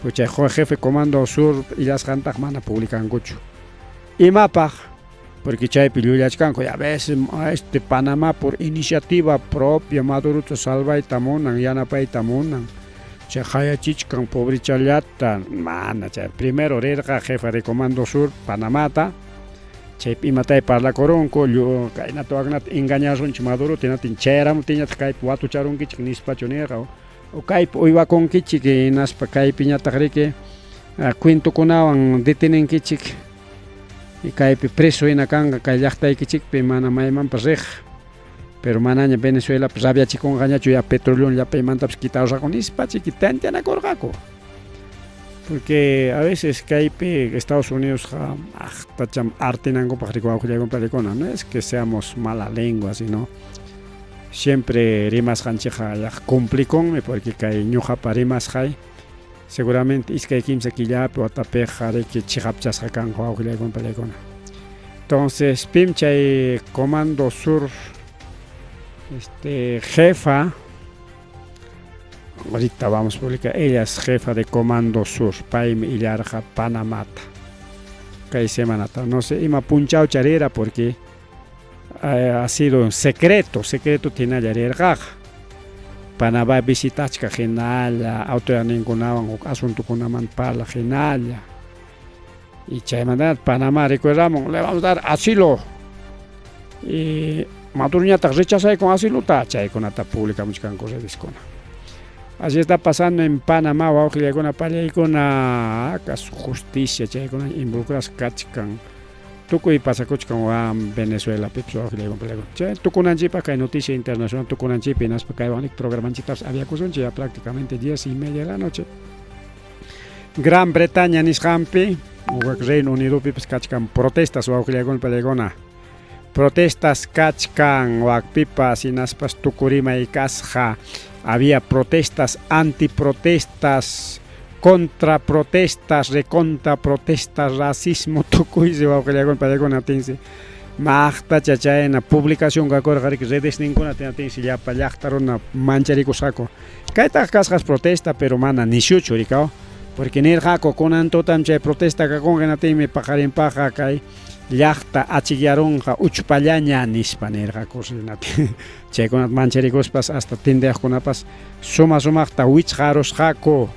Pues chay jefe Comando Sur illasqantaq mana publicankuchu. Imapaq? Porque chaypi llullachkanku, ya ves, este Panamá por iniciativa propia Madurota salvayta munan, yanapayta munan. Chay hayachichkan pobrechallata, mana chay primero rirqa jefa de Comando Sur Panamata, chaypi imatay parlakurunku, kaynata waknata engañarunchik Madurota, hinatin chayaramutinñataq kaypi watucharunkichik nispachu nirqa, o kaypi uywakunkichik hinaspa kaypiñataq riki cuentokunawan detenenkichik y kaypi preso hina kanqa kay llaqtaykichikpi mana maymanpas riq, pero manaña Venezuelapi rabiachikunqañachu ya petróleo llapaymantapas quitarqaku nispa chiki tanteanakurqaku. Porque a veces kaypi Estados Unidos aqtacham artinankupaq rikuwawqillaykunpa no es que seamos mala lengua, sino siempre rimasqanchikqa yaq cumplikunmi, porque kay ñuqapa rimasqay seguramente iskay kimsa killapi watapiqa riki chiqapchasqa kanqa wawqillaykunpa pallaykuna. Entonces pim chay Comando Sur este jefa, ahorita vamos a publicar, ella es jefa de Comando Sur, paymi illarqa Panamata kay semanata, no sé ima punchaw charira porque ha sido en secreto, secreto tinalla rirqaqa. Panamá visitachkaq hinalla, autoridadninkunawan huk asuntokunaman parlaq hinalla. Y chaymanta Panamá recuerdamun, le vamos a dar asilo. Y Maduroñataq rechazaykun asilota, chaykunata publicamuchkanku redeskuna. Así está pasando en Panamá, wawqillaykuna pallaykuna, acaso justicia chaykuna involucradas kachkan. Tukuy pasakuchkan wan Venezuelapipas wawqillaykuna pallaykuna. Chay tukunanchikpaq kay noticia internacional tukunanchikpi hinaspa kaywan programanchiktapas aviakusunchik ya prácticamente 10:30 de la noche. Gran Bretaña nisqanpi, Reino Unidopipas kachkan protestas wawqillaykuna pallaykuna. Protestas kachkan wakpipas hinaspas tukurimay kasqa. Había protestas, antiprotestas, contraprotestas, recontraprotestas, racismo, tukuysi wawqillaykuna pallaykuna tinsi. Maqtacha chayna publicación kakurqa riki redesninkuna tinatinsi llapa llaqta runa mancharikusqaku. Kaytaq kasqas protesta pero mana nisyuchu rikaw. Porque nirqaku kunan tutam chay protesta kakunqa hinatinmi paqarinpaqqa kay llaqta achikyarunqa uchpallaña nispa nirqaku chaykunata mancharikuspas hasta tindayaqkunapas suma sumaqta wichqarusqaku.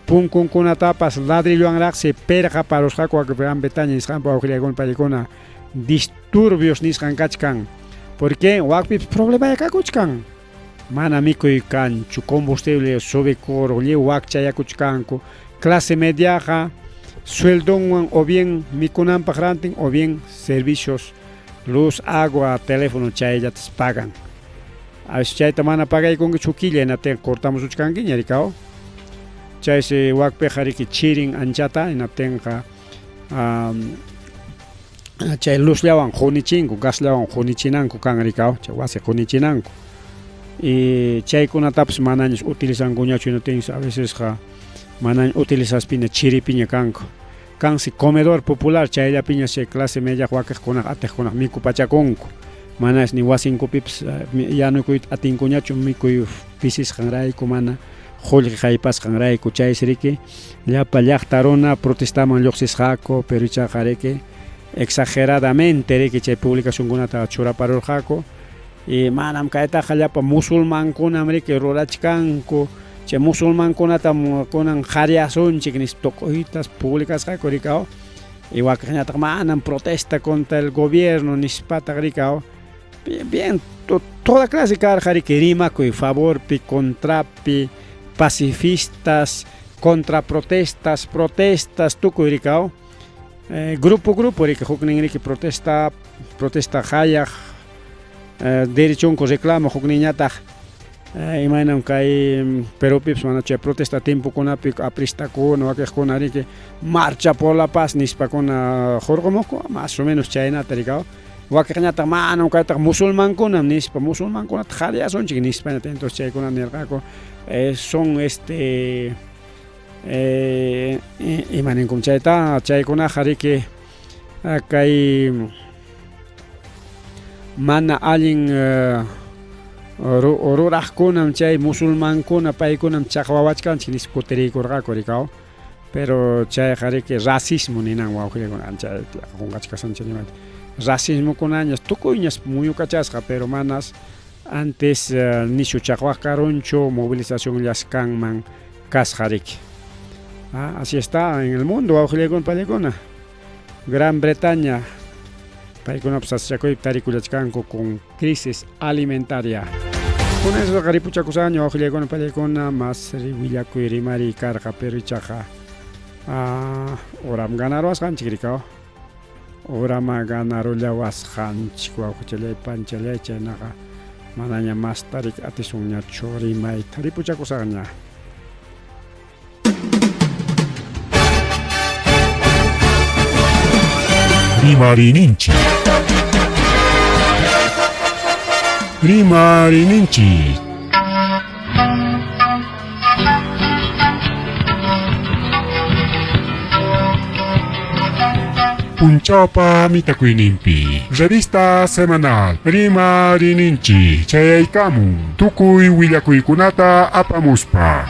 Punkunkunatapas ladrillowanraqsi pirqaparusqaku wak Gran Bretaña nisqanpa wawqillaykuna paykuna disturbios nisqan kachkan. Porque wakpipas problemaya kakuchkan. Mana mikuy kanchu, combustible subikurun, lliw wakchayakuchkanku. Clase mediaqa sueldonwan o bien mikunanpaq rantin o bien servicios, luz, agua, teléfono chayllatas pagan. A veces chayta mana pagaykunkichu huk killa hinaptinqa cortamusuchkankiña rikaw. Chaysi wakpiqa riki chirin anchata hinaptinqa chay luzllawan qunichinku, gasllawan qunichinanku kan rikaw, chay wasi qunichinanku. Y chaykunatapas manañas utilizankuñachu hinaptinsi a vecesqa manaña utilizaspiña chiripiña kanku. Kansi comedor popular chayllapiñas chay clase mediaq wakiqkunaqa atiqkunaqa mikupachakunku. Manas ni wasinkupipas yanukuyta atinkuñachu mikuy pisisqanrayku mana qullqi haypasqanrayku chaysi riki llapa llaqta runa protestaman lluqsisqaku pero ichaqa riki exageradamente riki chay publicacionkunata churaparurqaku y manam kaytaqa llapa musulmankunam riki rurachkanku chay musulmankunatam kunan qariasunchik nispa tukuytas publicasqaku rikaw y wakiqñataq manam protesta contra el gobierno nispataq rikaw bien, bien toda clase karqa riki rimakuy favorpi contrapi pacifistas contra protestas protestas tukuy rikaw grupo grupo riki huknin riki protesta protesta hayaq derechonku reclamo hukninñataq imaynam kay Perupipas mana chay protesta tiempokunapi apristakkuna wakiqkuna riki marcha por la paz nispakuna hurqumuqku más o menos chaynata rikaw wakiqñataq manam kaytaq musulmankunam nispa musulmankunata qhariyasunchik nispañataq entonces chaykuna nirqaku son este ima ninkum chayta chaykunaqa riki kay mana allin ruraqkunam chay musulmankuna paykunam chaqwawachkanchik nispa kutiriykurqaku rikaw pero chayqa riki racismo ninan wawqiykuna ancha qunqachkasanchik rimata racismokunañas tukuyñas muyukachasqa pero manas antes nishu chaqwaq karunchu movilizacionllas kanman kasqa riki. Así está en el mundo wawqillaykuna paykuna Gran Bretaña paykunapas sasachakuypi tarikullachkanku con crisis alimentaria. Kunan isqa ripuchakusqaña wawqillaykuna paykuna mas willakuy rimariy karqa pero ichaqa horam ganaruwasqanchik rikaw horama ganarullawasqanchik wawqichallay panchallay chaynaqa manaña masta riki atisunñachu rimayta ripuchakusaqña.
Rimariyninchik. Rimariyninchik. Punchawpa mitakuyninpi. Revista semanal Rimariyninchik chayaykamun tukuy willakuykunata apamuspa.